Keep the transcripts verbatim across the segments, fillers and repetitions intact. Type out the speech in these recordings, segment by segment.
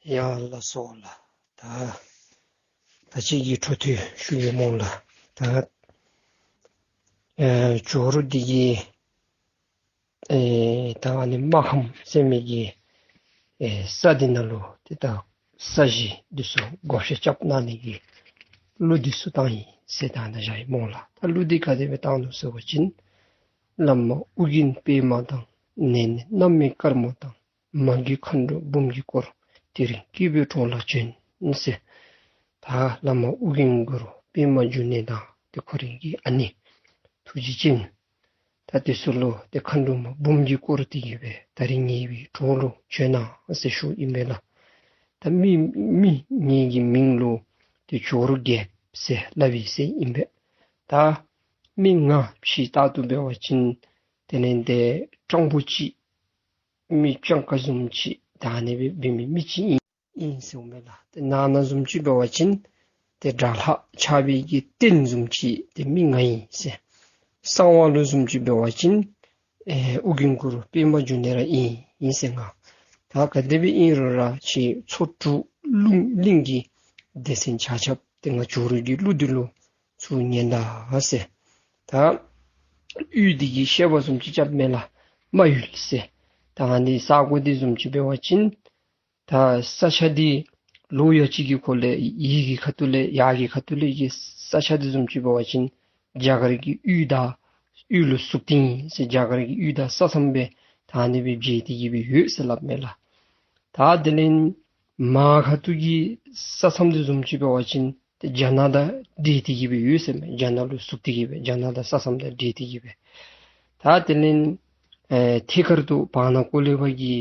ཡ་ལགས་སོ་ལགས། ད་ད་ཅི་གི་འཕྲོ་མཐུད་ཞུ་གེ་སྨོ་ལགས། ད་ཨེ་ཇོ་རུ་འདི་གི་ཨེ་ད་ཨ་ནི་རྨ་ཁམས་ཟེར་མི་གི་ཨེ་ས་འདི་ནང་ལུ་ཏེ་ད་ས་གཞི་འདི་ཚུ་བགོ་བཤའ་རྐྱབ་གནང་ནི་གི་གླུ་འདི་ཚུ་བཏང་ཡི་ཟེར་ད་ནཱ་བཞག་ཡི་སྨོ་ལགས། ད་གླུ་འདི་ག་དེ་སྦེ་བཏང་ནུག་ཟེར་བ་ཅིན། བླ་མ་ཨོ་རྒྱན་པདྨ་དང་། ནད་ནི་རྣམ་སྨིན་དཀར་མོ་དང་། མ་གི་མཁའ་འགྲོ་འབུམ་གྱིས་བསྐོར། དེ་རིང་སྐྱེས་བུའི་གྲོགས་ལ་བྱོན་ཟེར། ད་བླ་མ་ཨོ་རྒྱན་གུ་རུ་པདྨ་འབྱུང་གནས་དང་ཏེ་ཁོ་རའི་གི་ཨ་ནེ་ཐུགས་རྗེ་ཅན་ད་དེ་ཚུ་ལུ་ཏེ་མཁའ་འགྲོ་མ་འབུམ་གྱིས་བསྐོར་ཏེ་གི་སྦེ་ད་རིས་ངེའི་གི་གྲོགས་ལུ་བྱོན་གནང་ཟེར་ཞུཝ་ཨིན་པས་ལགས། ད་མི་མི་ངེའི་གི་མིང་ལུ་ཏེ་ཇོ་རུ་རྒྱལཔོ་ཟེར་སླབ་ཨིན་ཟེར་ཨིན་པས། ད་མི་ང་ཕྱི་ལྟར་དུ་འབད་བ་ཅིན་དེ་ལས་ཏེ་སྤྲང་པོ་ཅིག་མི་སྤྱང་ཀ་བཟུམ་ཅིག་ད་ཨ་ནི་སྦེ་འབད་མི་མི་ཅིག་ཨིན་ཨིན་ཟེར་འོང་མས་ལགས། ཏེ་ནང་ན་བཟུམ་ཅིག་འབད་བ་ཅིན་ཏེ་དགྲ་ལྷ་ཆགས་པའི་གི་རྟེན་བཟུམ་ཅིག་ཏེ་མི་ང་ཨིན་ཟེར། གསང་བ་ལུ་བཟུམ་ཅིག་འབད་བ་ཅིན་ཨེ་ཨོ་རྒྱན་གུ་རུ་པདྨ་འབྱུང་གནས་ར་ཨིན་ཨིན་ཟེར་ང་། ད་ག་དེ་སྦེ་ཨིན་རུང་ར་ཁྱེད་ཚོ་དྲུག་གླིང་གླིང་གི་སྡེ་ཚན་ཆ་ཁྱབ་ཏེ་ང་ཇོ་རུ་གི་གླུ་འདི་ལུ་ཚུར་ཉན་ད་ཟེར། ད་ཡུལ་འདི་གི་བཤད་པ་བཟུམ་ཅིག་རྐྱབ་མས་ལགས། རྨ་ཡུལ་ཟེར། ད་ཨ་ནི་ས་གོ་འདི་བཟུམ་ཅིག་འབད་བ་ཅིན་ད་ས་ཆ་འདི་ལོ་ཡ་གཅིག་གི་འཁོར་ལས་ཡི་གི་ཁ་ཐུག་ལས་ཡ་གི་ཁ་ཐུག་ལས་ཀྱི་ས་ཆ་འདི་བཟུམ་ཅིག་འབད་བ་ཅིན་རྒྱ་གར་གྱི་ཡུལ་དང་ཡུལ་ལུ་ཟུག་སྟེ་ཨིན་ཟེར། རྒྱ་གར་གྱི་ཡུལ་དང་ས་མཚམས་སྦེ་ད་ཨ་ནི་སྦེ་འབྱེལ་ཏེ་གི་སྦེ་ཡོད་ཟེར་སླབ་མས་ལགས། ད་དེ་ལས་མར་ཁ་ཐུག་གི་ས་མཚམས་འདི་བཟུམ་ཅིག་འབད་བ་ཅིན་ཏེ་རྒྱ་ནག་དང་འབྲེལ་ཏེ་གི་སྦེ་ཡོད་ཟེར་མས། རྒྱ་ནག་ལུ་ཟུག་སྟེ་གི་སྦེ་རྒྱ་ནག་དང་ས་མཚམས་དང་འབྲེལ་ཏེ་གི་སྦེ། ད་དེ་ལས་ཨེ་ཐད་ཀར་དུ་བར་ན་ཀོ་ལེ་བ་གི་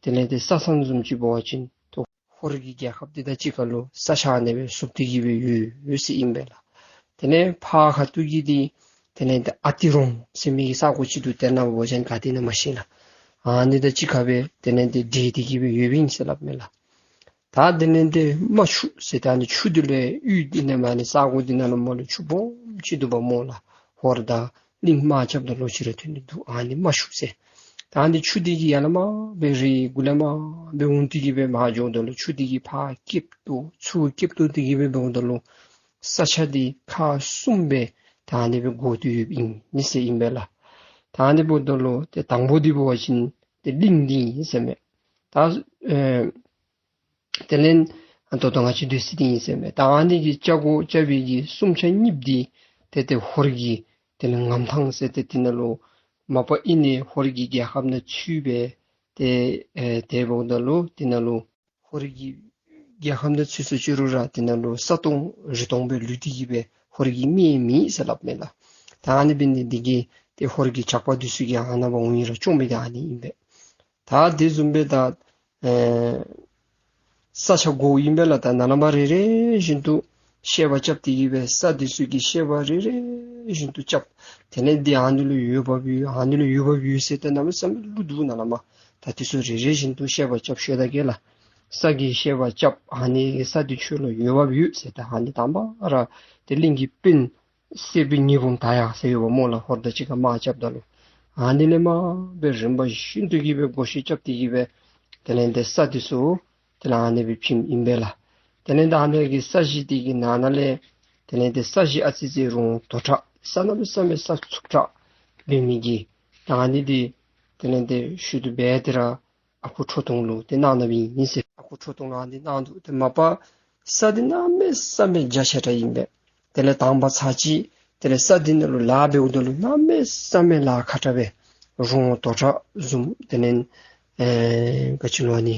དེ་ལས་ཏེ་ས་མཚམས་བཟུམ་ཅིག་འབད་བ་ཅིན་ཏེ་ཧོར་གྱི་རྒྱལ་ཁབ་འདི་དང་གཅིག་ཁར་ལུ་ས་ཆ་ཨ་ནི་སྦེ་ཟུག་སྟེ་གི་སྦེ་ཡོད་ཡོད་ཟེར་ཨིན་པས་ལགས། དེ་ལས་ཕར་ཁ་ཐུག་གི་འདི་དེ་ལས་ཏེ་ཨ་ཏི་རོང་ཟེར་མི་གི་ས་གོ་ཅིག་འདུག། དེ་ནང་འབད་བ་ཅིན་ག་ཏེ་ཨིན་ན་མ་ཤེས་ལགས། ཨ་ནི་དང་གཅིག་ཁར་སྦེ་དེ་ལས་ཏེ་འབྲེལ་ཏེ་གི་སྦེ་ཡོདཔ་ཨིན་ཟེར་སླབ་མས་ལགས། ད་དེ་ལས་ཏེ་རྨ་ཆུ་ཟེར་ད་ཨ་ནི་ཆུ་འདི་ལུ་ཡུལ་འདི་ནང་མ་ནི་ས་གོ་འདི་ནང་ལུ་མ་ལུ་ཆུ་སྦོམ་ཅིག་འདུག་པ་སྨོ་ལགས། ཧོར་དང་གླིང་དམག་རྐྱབ་ད་ལུ་ཅིག་ར་ཐོན་ནི་འདུག། ཨ་ནི་རྨ་ཆུ་ཟེར། ད་ཨ་ནི་ཆུ་འདི་གིས་ཡར་ལས་མར་སྦེ་རི་གུ་ལས་མར་སྦེ་འོང་སྟེ་གི་སྦེ་མར་འགྱོཝ་ད་ལུ་ཆུ་འདི་གིས་ཕར་སྐེདཔ་བཏོག་ཚུར་སྐེདཔ་བཏོག་སྟེ་གི་སྦེ་འབདཝ་ད་ལུ་ས་ཆ་འདི་ཁག་གསུམ་སྦེ་ད་ཨ་ནི་སྦེ་བགོ་སྟེ་ཡོདཔ་ཨིན་ཟེར་ཨིན་པས་ལགས། ད་ཨ་ནི་འབདཝ་ད་ལུ་ཏེ་དང་པོ་འདི་འབད་བ་ཅིན་ཏེ་གླིང་འདི་ཨིན་ཟེར་མས། ད་ཨེ་དེ་ལས་ད་ལྟོ་ང་བཅས་འདི་ཚུ་འདི་ཨིན་ཟེར་མས། ད་ཨ་ནི་གི་ལྕགས་སྒོ་རྐྱབ་པའི་གི་སུམ་ཆ་གཉིས་འདི་ཏེ་ཏེ་ཧོར་གྱི་དེ་ལས་མངམ་ཐང་ཟེར་ཏེ་དེ་ནང་ལུ་མ་པ་ཨིན་ནི་ཧོར་གྱི་རྒྱལ་ཁབ་ནང་ཚུད་སྦེ་ཏེ་ཨེ་དེ་འབདཝ་ད་ལུ་དེ་ནང་ལུ་ཧོར་གྱི་རྒྱལ་ཁབ་ནང་ཚུད་སོ་ཅི་རུང་ར་དེ་ནང་ལུ་ས་སྟོང་རི་སྟོང་སྦེ་ལུས་ཏེ་གི་སྦེ་ཧོར་གྱི་མི་མེད་ཟེར་སླབ་མས་ལགས། ད་ཨ་ནི་འབད་ནི་འདི་གིས་ཏེ་ཧོར་གྱི་ཇག་པ་འདི་ཚུ་གིས་ཨ་ནཱ་འབད་འོང་ཡི་ར་བཅོམ་མི་འདི་ཨ་ནི་ཨིན་པས། ད་དེ་བཟུམ་སྦེ་ད་ཨེ་ས་ཆ་བགོཝ་ཨིན་པས་ལགས། ད་ནཱ་ལས་མར་རེ་རེ་བཞིན་དུ་བཤད་པ་རྐྱབ་སྟེ་གི་སྦེ་ས་འདི་ཚུ་གི་བཤད་པ་རེ་རེ་བཞིན་དུ་རྐྱབ། དེ་ལས་འདི་ཨ་ནི་ལུ་ཡོདཔ་ཡོད་ཨ་ནི་ལུ་ཡོདཔ་ཡོད་ཟེར་ཏེ་གནམ་མེད་ས་མེད་གླུ་འདུག་ནཱ་ལས་མར། ད་འདི་ཚུ་རེ་རེ་བཞིན་དུ་བཤད་པ་རྐྱབ་ཤོད་ད་གེ་ལགས། ས་གི་བཤད་པ་རྐྱབ། ཨ་ནི་གི་ས་འདི་ཁྱོད་ལུ་ཡོདཔ་ཡོད་ཟེར། ད་ཨ་ནི་དང་པ་ར་ཏེ་གླིང་གི་དཔོན་སེར་པོའི་ཉི་འབུམ་དར་ཡག་ཟེར་ཡོདཔ་སྨོ་ལགས། ཧོར་དང་གཅིག་ཁར་དམག་རྐྱབ་ད་ལུ་ཨ་ནི་ལས་མར་སྦེ་རིམ་པ་བཞིན་དུ་གི་སྦེ་བགོ་བཤའ་རྐྱབ་སྟེ་གི་སྦེ་དེ་ལས་ཏེ་ས་འདི་ཚུ་དེ་ལས་ཨ་ནི་སྦེ་བྱིནམ་ཨིན་པས་ལགས། དེ་ལས་ད་ཨ་ནི་གི་ས་གཞི་འདི་གི་ནང་ན་ལས་དེ་ལས་ཏེ་ས་གཞི་ཨ་ཙི་ཅིག་རོང་དོ་དྲགས་ས་གནམ་མེད་ས་མེད་ས་ཚུབ་དྲགས་འབད་མི་གི་ད་ཨ་ནི་འདི་དེ་ལས་ཏེ་ཤུལ་དུ་འབད་དེ་ར་ཨ་ཁུ་ཁྲོ་ཐུང་ལུ་ཏེ་གནང་གནངམ་ཨིན་ཟེར། ཨ་ཁུ་ཁྲོ་ཐུང་ལུ་ཨ་ནི་གནང་འདུག། ཏེ་མ་པ་ས་འདི་གནམ་མེད་ས་མེད་རྒྱ་ཆེ་དྲགས་ཨིན་པས། དེ་ལས་དང་པ་ཚར་གཅིག་དེ་ལས་ས་འདི་ནང་ལུ་ལཱ་འབདཝ་ད་ལུ་གནམ་མེད་ས་མེད་ལཱ་ཁག་དྲགས་སྦེ་རོང་དོ་དྲགས་བཟུམ་དེ་ལས་ཨེ་ག་ཅི་ལོ་ཨ་ནི་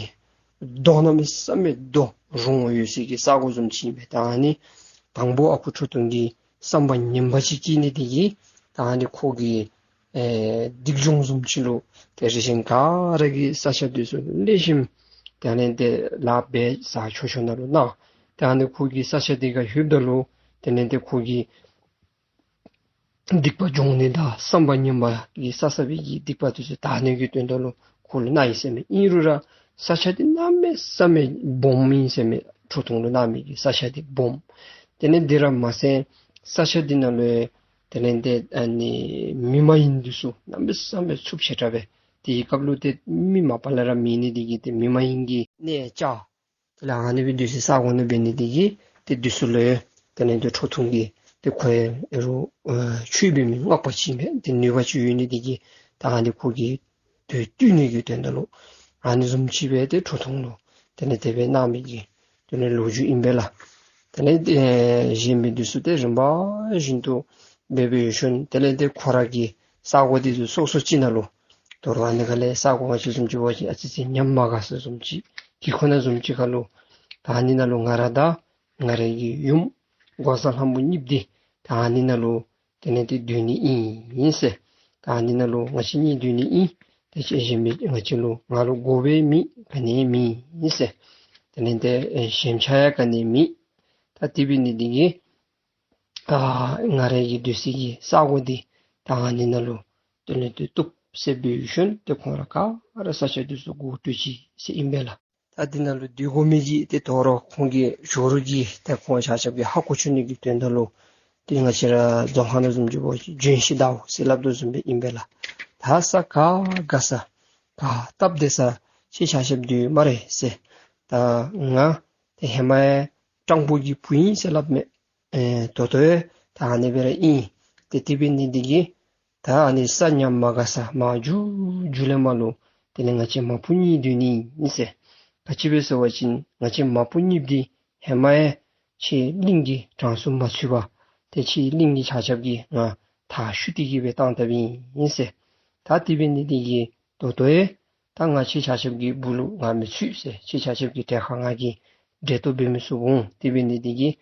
རྡོ་གནམ་མེད་ས་མེད་རྡོ་རོང་ཡོད་སའི་གི་ས་གོ་བཟུམ་ཅིག་ཨིན་པས། ད་ཨ་ནི་དང་པོ་ཨ་ཁུ་ཁྲོ་ཐུང་གིས་བསམ་པ་ངན་པ་ཅིག་བསྐྱེད་ནི་འདི་གིས་ད་ཨ་ནི་ཁོ་གི་ཨེ་སྡིག་སྦྱོང་བཟུམ་ཅིག་ལུ་ཏེ་རིགས་ཅན་ག་ར་གིས་ས་ཆ་འདི་ཚུ་ལེགས་ཤོམ་དེ་ལས་ཏེ་ལཱ་འབད་ས་ཆོག་ཆོག་ནང་ལུ་གནང་། ཏེ་ཨ་ནི་ཁོ་གི་ས་ཆ་འདི་ཁར་ལྷོདཔ་ད་ལུ་དེ་ལས་ཏེ་ཁོ་གི་སྡིག་པ་སྦྱོང་ནི་དང་བསམ་པ་ངན་པ་གི་བསགས་བསགས་པའི་གི་སྡིག་པ་འདི་ཚུ་དག་ནི་གི་དོན་དག་ལུ་ཁོ་ལུ་གནང་ཡི་ཟེར་མས། ཨིན་རུང་ར་ས་ཆ་འདི་གནམ་མེད་ས་མེད་སྦོམ་ཨིན་ཟེར་མས། ཁྲོ་ཐུང་ལུ་གནང་མི་གི་ས་ཆ་འདི་སྦོམ། དེ་ལས་འདི་ར་མ་ཚད་ས་ཆ་འདི་ནང་ལུ་དེ་ལས་ཏེ་ཨ་ནི་མི་མ་ཡིན་འདི་ཚུ་གནམ་མེད་ས་མེད་ཚུབ་ཆེ་དྲགས་སྦེ་དེའི་སྐབས་ལུ་ཏེ་མི་མ་པ་ལས་ར་མེད་ནི་འདི་གིས་ཏེ་མི་མ་ཡིན་གྱི་གནས་བཅའ་ དེ་ལས་ཨ་ནི་སྦེ་སྡོད་སའི་ས་གོ་ནང་འབད་ནི་དེ་གིས་ཏེ་སྡོད་ས་ལུ་ཡང་དེ་ལས་ཏེ་ཁྲོ་ཐུང་གིས་ཏེ་ཁོ་ཡང་ཨེ་རུང་ཨེ་ཆོས་འབད་མི་སྔགས་པ་ཅིག་ཨིན་པས། ཏེ་ནུས་པ་ཅིག་ཡོད་ནི་དེ་གིས་ད་ཨ་ནི་ཁོ་གིས་དེ་བཏུལ་ནི་གི་དོན་དག་ལུ་ཨ་ནི་བཟུམ་ཅིག་སྦེ་ཏེ་ཁྲོ་ཐུང་ལུ་དེ་ལས་དེ་སྦེ་གནང་མི་གི་དེ་ལས་ལོ་རྒྱུས་ཨིན་པས་ལགས། དེ་ལས་ཨེ་གཞན་མི་འདི་ཚུ་ཏེ་རིམ་པ་བཞིན་དུ་འབད་འབད་ཡོད་ཤུལ་དེ་ལས་ཏེ་ཁོ་ར་གི་ས་གོ་འདི་ཚུ་སོ་སོ་ཅིག་ནང་ལུ་དོ་རུང་ཨ་ནི་ཁ་ལས་ས་གོ་ང་བཅས་བཟུམ་ཅིག་འབད་བ་ཅིན་ཨ་ཙི་ཅིག་ཉམས་མ་དགའ་ས་བཟུམ་ཅིག་གི་ཁོ་ན་བཟུམ་ཅིག་ཁར་ལུ་ད་ཨ་ནི་ནང་ལུ་ང་ར་དང་ང་རའི་གི་ཡུམ་འགོག་བཟའ་ལྷ་མོ་གཉིས་འདི་ད་ཨ་ནི་ནང་ལུ་དེ་ལས་ཏེ་སྡོད་ནི་ཨིན་ཟེར། ད་ཨ་ནི་ནང་ལུ་ང་བཅས་གཉིས་སྡོད་ནི་ཨིན། ཏེ་ཁྱེད་གཞན་མི་ང་བཅས་ལུ་ང་ལུ་དགོ་པའི་མི་ག་ནི་མེད་ཟེར། དེ་ལས་ཏེ་ཨེ་ཞན་ཆ་ཡང་ག་ནི་མེད། ད་དེ་འབད་ནི་དེ་གིས་ད་ང་རའི་གི་སྡོད་སའི་གི་ས་གོ་འདི་ད་ཨ་ནི་ནང་ལུ་དེ་ལས་ཏེ་བཏུབ་ཟེར་འབད་ཡོད་ཤུལ་ཏེ་ཁོང་ར་ག་ར་ས་ཆ་འདི་ཚུ་སྒོ་སྤྲོད་ཅི་ཟེར་ཨིན་པས་ལགས། ད་འདི་ནང་ལུ་སྡོད་དགོ་མི་གི་ཏེ་དོ་རུང་ཁོང་གི་ཇོ་རུ་གིས་ཏེ་ཁོང་ཆ་ཁྱབ་ཀྱིས་ཧ་གོ་བཅུག་ནི་གི་དོན་དག་ལུ་ཏེ་ང་བཅས་ར་རྫོང་ཁ་ནང་བཟུམ་ཅིག་འབད་བ་ཅིན་ལྗོན་ཤིང་བདའོ་ཟེར་སླབ་དོ་བཟུམ་སྦེ་ཨིན་པས་ལགས། ད་ས་ག་དགའ་ས་ག་སྟབས་བདེ་ས་ཁྱེད་ཆ་ཁྱབ་སྡོད་སྨ་རེ་ཟེར། ད་ང་ཏེ་ཧེ་མ་ཡང་སྤྲང་པོ་གི་བུ་ཨིན་ཟེར་སླབ་མས། ཨེ་ད་ལྟོ་ཡང་ད་ཨ་ནི་སྦེ་ར་ཨིན། ཏེ་དེ་འབད་ནི་དེ་གིས་ད་ཨ་ནི་ས་ཉམས་མ་དགའ་ས་མར་མཇུག་མཇུག་ལས་མར་ལུ་དེ་ལས་ང་བཅས་མ་བུ་གཉིས་སྡོད་ནི་ཨིན་ཟེར། ག་ཅི་སྦེ་ཟེར་བ་ཅིན་ང་བཅས་མ་བུ་གཉིས་འདི་ཧེ་མ་ཡང་ཁྱེད་གླིང་གི་གྲངས་སུ་མ་ཚུད་པར་ཏེ་ཁྱེད་གླིང་གི་ཆ་ཁྱབ་ཀྱིས་ང་མཐར་བཤུད་དེ་གི་སྦེ་བཏང་དཔ་ཨིན་ཟེར། ད་དེ་འབད་ནི་དེ་གིས་ད་ལྟོ་ཡང་ད་ང་ཁྱེད་ཆ་ཁྱབ་ཀྱི་སྦུག་ལུ་ང་མི་ཚུད་ཟེར། ཁྱེད་ཆ་ཁྱབ་ཀྱི་གྲལ་ཁར་ང་གིས་གྲལ་གཏོགས་འབད་མི་ཚུགས་འོང་། དེ་འབད་ནི་དེ་གིས་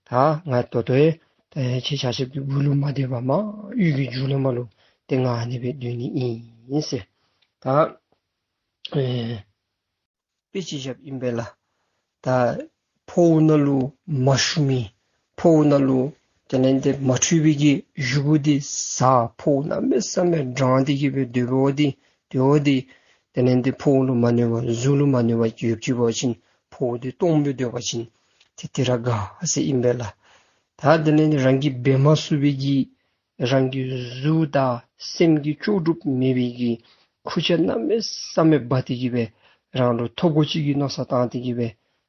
ད་ང་ད་ལྟོ་ཡང་ད་ཁྱེད་ཆ་ཁྱབ་ཀྱི་སྦུག་ལུ་མ་སྡོད་པར་མར་གཡུས་ཀྱི་མཇུག་ལས་མར་ལུ་ཏེ་ང་ཨ་ནི་སྦེ་སྡོད་ནི་ཨིན་ཟེར། ད་ཨེ་དཔེ་ཅིག་བཞགཔ་ཨིན་པས་ལགས། ད་ཕོཝ་ནང་ལུ་མ་ཞུ་མི་ཕོཝ་ནང་ལུ་དེ་ལས་ཏེ་མ་འཁྲུད་པའི་གི་བཞེས་སྒོ་འདི་བཟའ། ཕོཝ་གནམ་མེད་ས་མེད་འགྲངས་ཏེ་གི་སྦེ་སྡོད་པ་འདི་སྡོད་པ་འདི་དེ་ལས་ཏེ་ཕོཝ་ལུ་མ་གནོད་པར་གཟུགས་ལུ་མ་གནོད་པར་ཡོདཔ་ཅིག་འབད་བ་ཅིན་ཕོཝ་འདི་སྟོངམ་སྦེ་སྡོད་པ་ཅིན་ཏེ་དེ་ར་དགའ་ཟེར་ཨིན་པས་ལགས། ད་དེ་ལས་ཏེ་རང་གིས་འབད་མ་ཚུགས་པའི་གི་རང་གི་གཟུགས་དང་སེམས་ཀྱི་ལྕོགས་གྲུབ་མེད་པའི་གི་ཁུར་ཆ་གནམ་མེད་ས་མེད་འབག་སྟེ་གི་སྦེ་རང་ལུ་ཐོབ་དགོ་ཅིག་གི་མནོ་བསམ་བཏང་སྟེ་གི་སྦེ་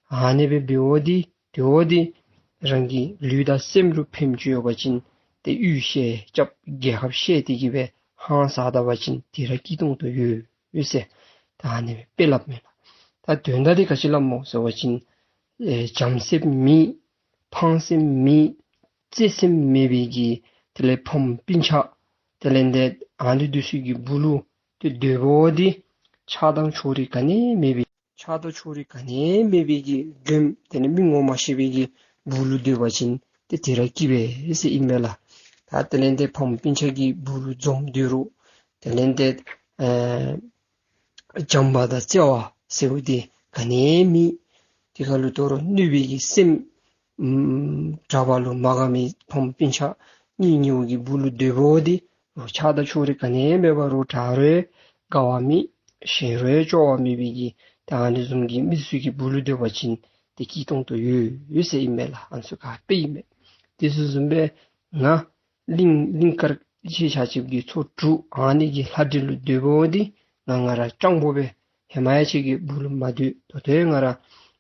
ཨ་ནི་སྦེ་འབདཝ་འདི་སྡོདཔ་འདི་རང་གི་ལུས་དང་སེམས་ལུ་ཕན་ཅིག་ཡོད་པ་ཅིན་ཏེ་གཡུས་བཤལ་རྐྱབ་རྒྱལ་ཁབ་བཤལ་ཏེ་གི་སྦེ་ཧང་སངས་ད་པ་ཅིན་དེ་ར་སྐྱིད་ཏོང་ཏོ་ཡོད་ཡོད་ཟེར། ད་ཨ་ནི་སྦེ་དཔེ་སླབ་མས་ལགས། ད་དོན་དག་འདི་ག་ཅི་སླབ་སྨོ་ཟེར་བ་ཅིན་ཨེ་བྱམས་སེམས་མེད། ཕངས་སེམས་མེད། བརྩེ་སེམས་མེད་པའི་གི་དེ་ལས་ཕམ་སྤུན་ཆ་དེ་ལས་ཏེ་ཨ་ནི་འདི་ཚུ་གི་སྦུག་ལུ་ཏེ་སྡོད་པ་འདི་ཆགས་སྡང་ཕྱོགས་རིས་ག་ནི་མེད་པའི་ཆགས་སྡང་ཕྱོགས་རིས་ག་ནི་མེད་པའི་གི་སྒྲོནམ་དེ་ལས་མི་ངོ་མ་ཤེས་པའི་གི་སྦུག་ལུ་སྡོད་པ་ཅིན་ཏེ་དེ་ར་སྐྱིད་པས་ཟེར་ཨིན་མས་ལགས། ད་དེ་ལས་ཏེ་ཕམ་སྤུན་ཆ་གི་སྦུག་ལུ་འཛོམས་སྡོད་རུང་དེ་ལས་ཏེ་ཨེ་བྱམས་པ་དང་བརྩེ་བ་ཟེར་བ་འདི་ག་ནི་མེད། དེ་ཁར་ལུ་དོ་རུང་གནོད་པའི་གི་སེམས་ཨམ་གྲགས་པ་ལུ་མ་དགའ་མི་ཕམ་སྤུན་ཆ་གཉེན་ཉེཝ་གི་སྦུག་ལུ་སྡོད་པ་འདི་ཆགས་སྡང་ཕྱོགས་རིས་ག་ནི་མེད་པར་རོགས་དྲག་རུང་དགའ་བ་མེད། ཞན་རུང་སྐྱོ་བ་མེད་པའི་གི་ད་ཨ་ནི་བཟུམ་གྱི་མི་ཚུ་གི་སྦུག་ལུ་སྡོད་པ་ཅིན་ཏེ་སྐྱིད་ཏོང་ཏོ་ཡོད་ཡོད་ཟེར་ཨིན་མས་ལགས། ཨ་ནི་ཚུ་ག་དཔེ་ཨིན་མས། དེ་ཚུ་བཟུམ་སྦེ་ང་གླིང་གླིང་དཀར་ཁྱེད་ཆ་ཁྱབ་ཀྱི་ཚོ་དྲུག་ཨ་ནི་གི་ལྷ་འདྲེ་ལུ་སྡོད་པ་འདི་ང་ང་ར་སྤྲང་པོ་སྦེ་ཧེ་མ་ཡང་ཁྱེད་ཀྱི་སྦུག་ལུ་མ་སྡོད། ད་ལྟོ་ཡང་ང་ར་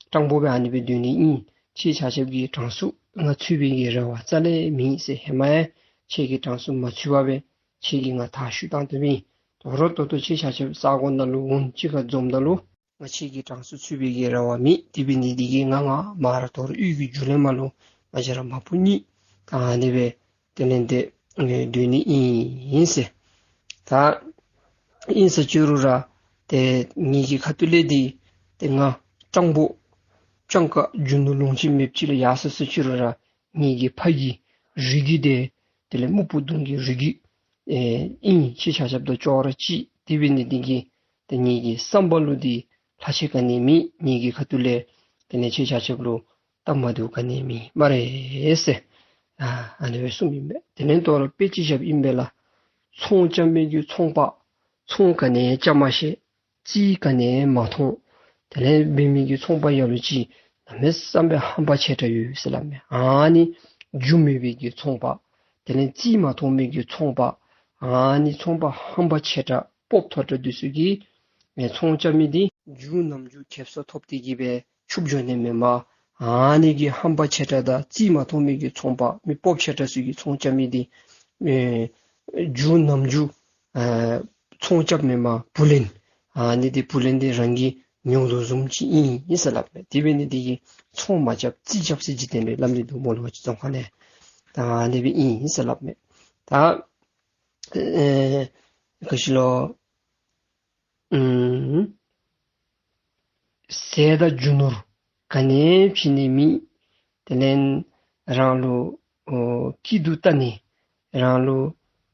སྤྲང་པོ་སྦེ་ཨ་ནི་སྦེ་སྡོད་ནི་ཨིན། ཁྱེད་ཆ་ཁྱབ་ཀྱི་གྲངས་སུ་ང་ཚུད་པའི་གི་རེ་བ་རྩ་ལས་མེད་ཟེར། ཧེ་མ་ཡང་ཁྱེད་ཀྱི་གྲངས་སུ་མ་ཚུད་པར་སྦེ་ཁྱེད་ཀྱིས་ང་མཐར་བཤུད་བཏང་དོ་མེན། དོ་རུང་ད་ལྟོ་ཁྱེད་ཆ་ཁྱབ་ས་གོ་ནང་ལུ་འོང་གཅིག་ཁར་འཛོམས་ད་ལུ་ང་ཁྱེད་ཀྱི་གྲངས་སུ་ཚུད་པའི་གི་རེ་བ་མེད། དེ་འབད་ནི་འདི་གིས་ང་ང་མར་ར་དོ་རུང་གཡུས་ཀྱི་མཇུག་ལས་མར་ལུ་ང་བཅས་ར་མ་བུ་གཉིས་ད་ཨ་ནི་སྦེ་དེ་ལས་ཏེ་ཨེ་སྡོད་ནི་ཨིན་ཟེར། ད་ཨིན་ཟེར་ཅི་རུང་ར་ཏེ་ངེ་གི་ཁ་ཐུག་ལས་འདི་ཏེ་ང་སྤྲང་པོ་སྤྱང་ཀ་རྒྱུ་ནོར་ལོངས་སྤྱོད་མེདཔ་ཅིག་ལུ་ཡར་སོ་ཟེར་ཅི་རུང་ར་ངེ་གི་ཕ་གི་རིགས་རྒྱུད་འདི་དེ་ལས་སྨུག་པོ་གདོང་གི་རིགས་རྒྱུད་ཨེ་ཨིན། ཁྱེད་ཆ་ཁྱབ་དང་ཅོག་ར་གཅིག། དེ་འབད་ནི་འདི་གིས་ཏེ་ངེ་གི་བསམ་པ་ལུ་འདི་ལྷག་ཆད་ག་ནི་མེད། ངེ་གི་ཁ་ཐུག་ལས་དེ་ལས་ཁྱེད་ཆ་ཁྱབ་ལུ་སྟབས་མ་བདེཝ་ག་ནི་མེད་སྨ་རེ་ཟེར། ཨ་ཨ་ནི་སྦེ་གསུངམ་ཨིན་པས། དེ་ལས་དོ་རུང་དཔེ་ཅིག་བཞགཔ་ཨིན་པས་ལགས། ཚོང་རྐྱབ་མི་གི་ཚོང་པ་ཚོང་ག་ནི་རྐྱབ་མ་ཤེས། རྩིས་ག་ནི་མ་མཐོང་། དེ་ལས་འབད་མི་གི་ཚོང་པ་ཡ་ལུ་ཅིག་གནམ་མེད་ས་མེད་ཧམ་པ་ཆེ་དྲགས་ཡོད་ཟེར་སླབ་མས། ཨ་ནི་རྒྱུ་མེད་པའི་གི་ཚོང་པ་དེ་ལས་རྩིས་མ་མཐོང་མི་གི་ཚོང་པ་ཨ་ནི་ཚོང་པ་ཧམ་པ་ཆེ་དྲགས་སྤོབས་མཐོ་དྲགས་འདི་ཚུ་གིས་ཨེ་ཚོང་རྐྱབ་མི་འདི་རྒྱུ་ནམ་རྒྱུན་ཁེབ་ས་ཐོབ་སྟེ་གི་སྦེ་ ཕྱུགཔོ་འགྱོ་ནི་མེན་པར་ཨ་ནི་གི་ཧམ་པ་ཆེ་དྲགས་དང་རྩིས་མ་མཐོང་མི་གི་ཚོང་པ་མི་སྤོབས་ཆེ་དྲགས་ཚུ་གིས་ཚོང་རྐྱབ་མི་འདི་ཨེ་རྒྱུ་ནམ་རྒྱུན་ཨ་ཚོང་རྐྱབ་མེན་པར་བུ་ལོན། ཨ་ནི་འདི་བུ་ལོན་འདི་རང་གིས་ཉོ་དོ་བཟུམ་ཅིག་ཨིན་ཟེར་སླབ་མས། དེ་འབད་ནི་འདི་གིས་ཚོང་མ་རྐྱབ་རྩིས་རྐྱབ་ཟེར་འཇིག་རྟེན་ལུ་སླབ་ནི་འདུག་སྨོ་ལགས། ང་བཅས་རྫོང་ཁ་ནང་ད་ཨ་ནི་སྦེ་ཨིན་ཟེར་སླབ་མས། ད་ཨེ་ག་ཅི་ལོ། ཨུམ། ཟས་དང་རྒྱུ་ནོར་ག་ནི་བྱིན་ནི་མེད། དེ་ལས་རང་ལུ་ཨོ་སྐྱིད་སྡུག་བལྟ་ནི་རང་ལུ་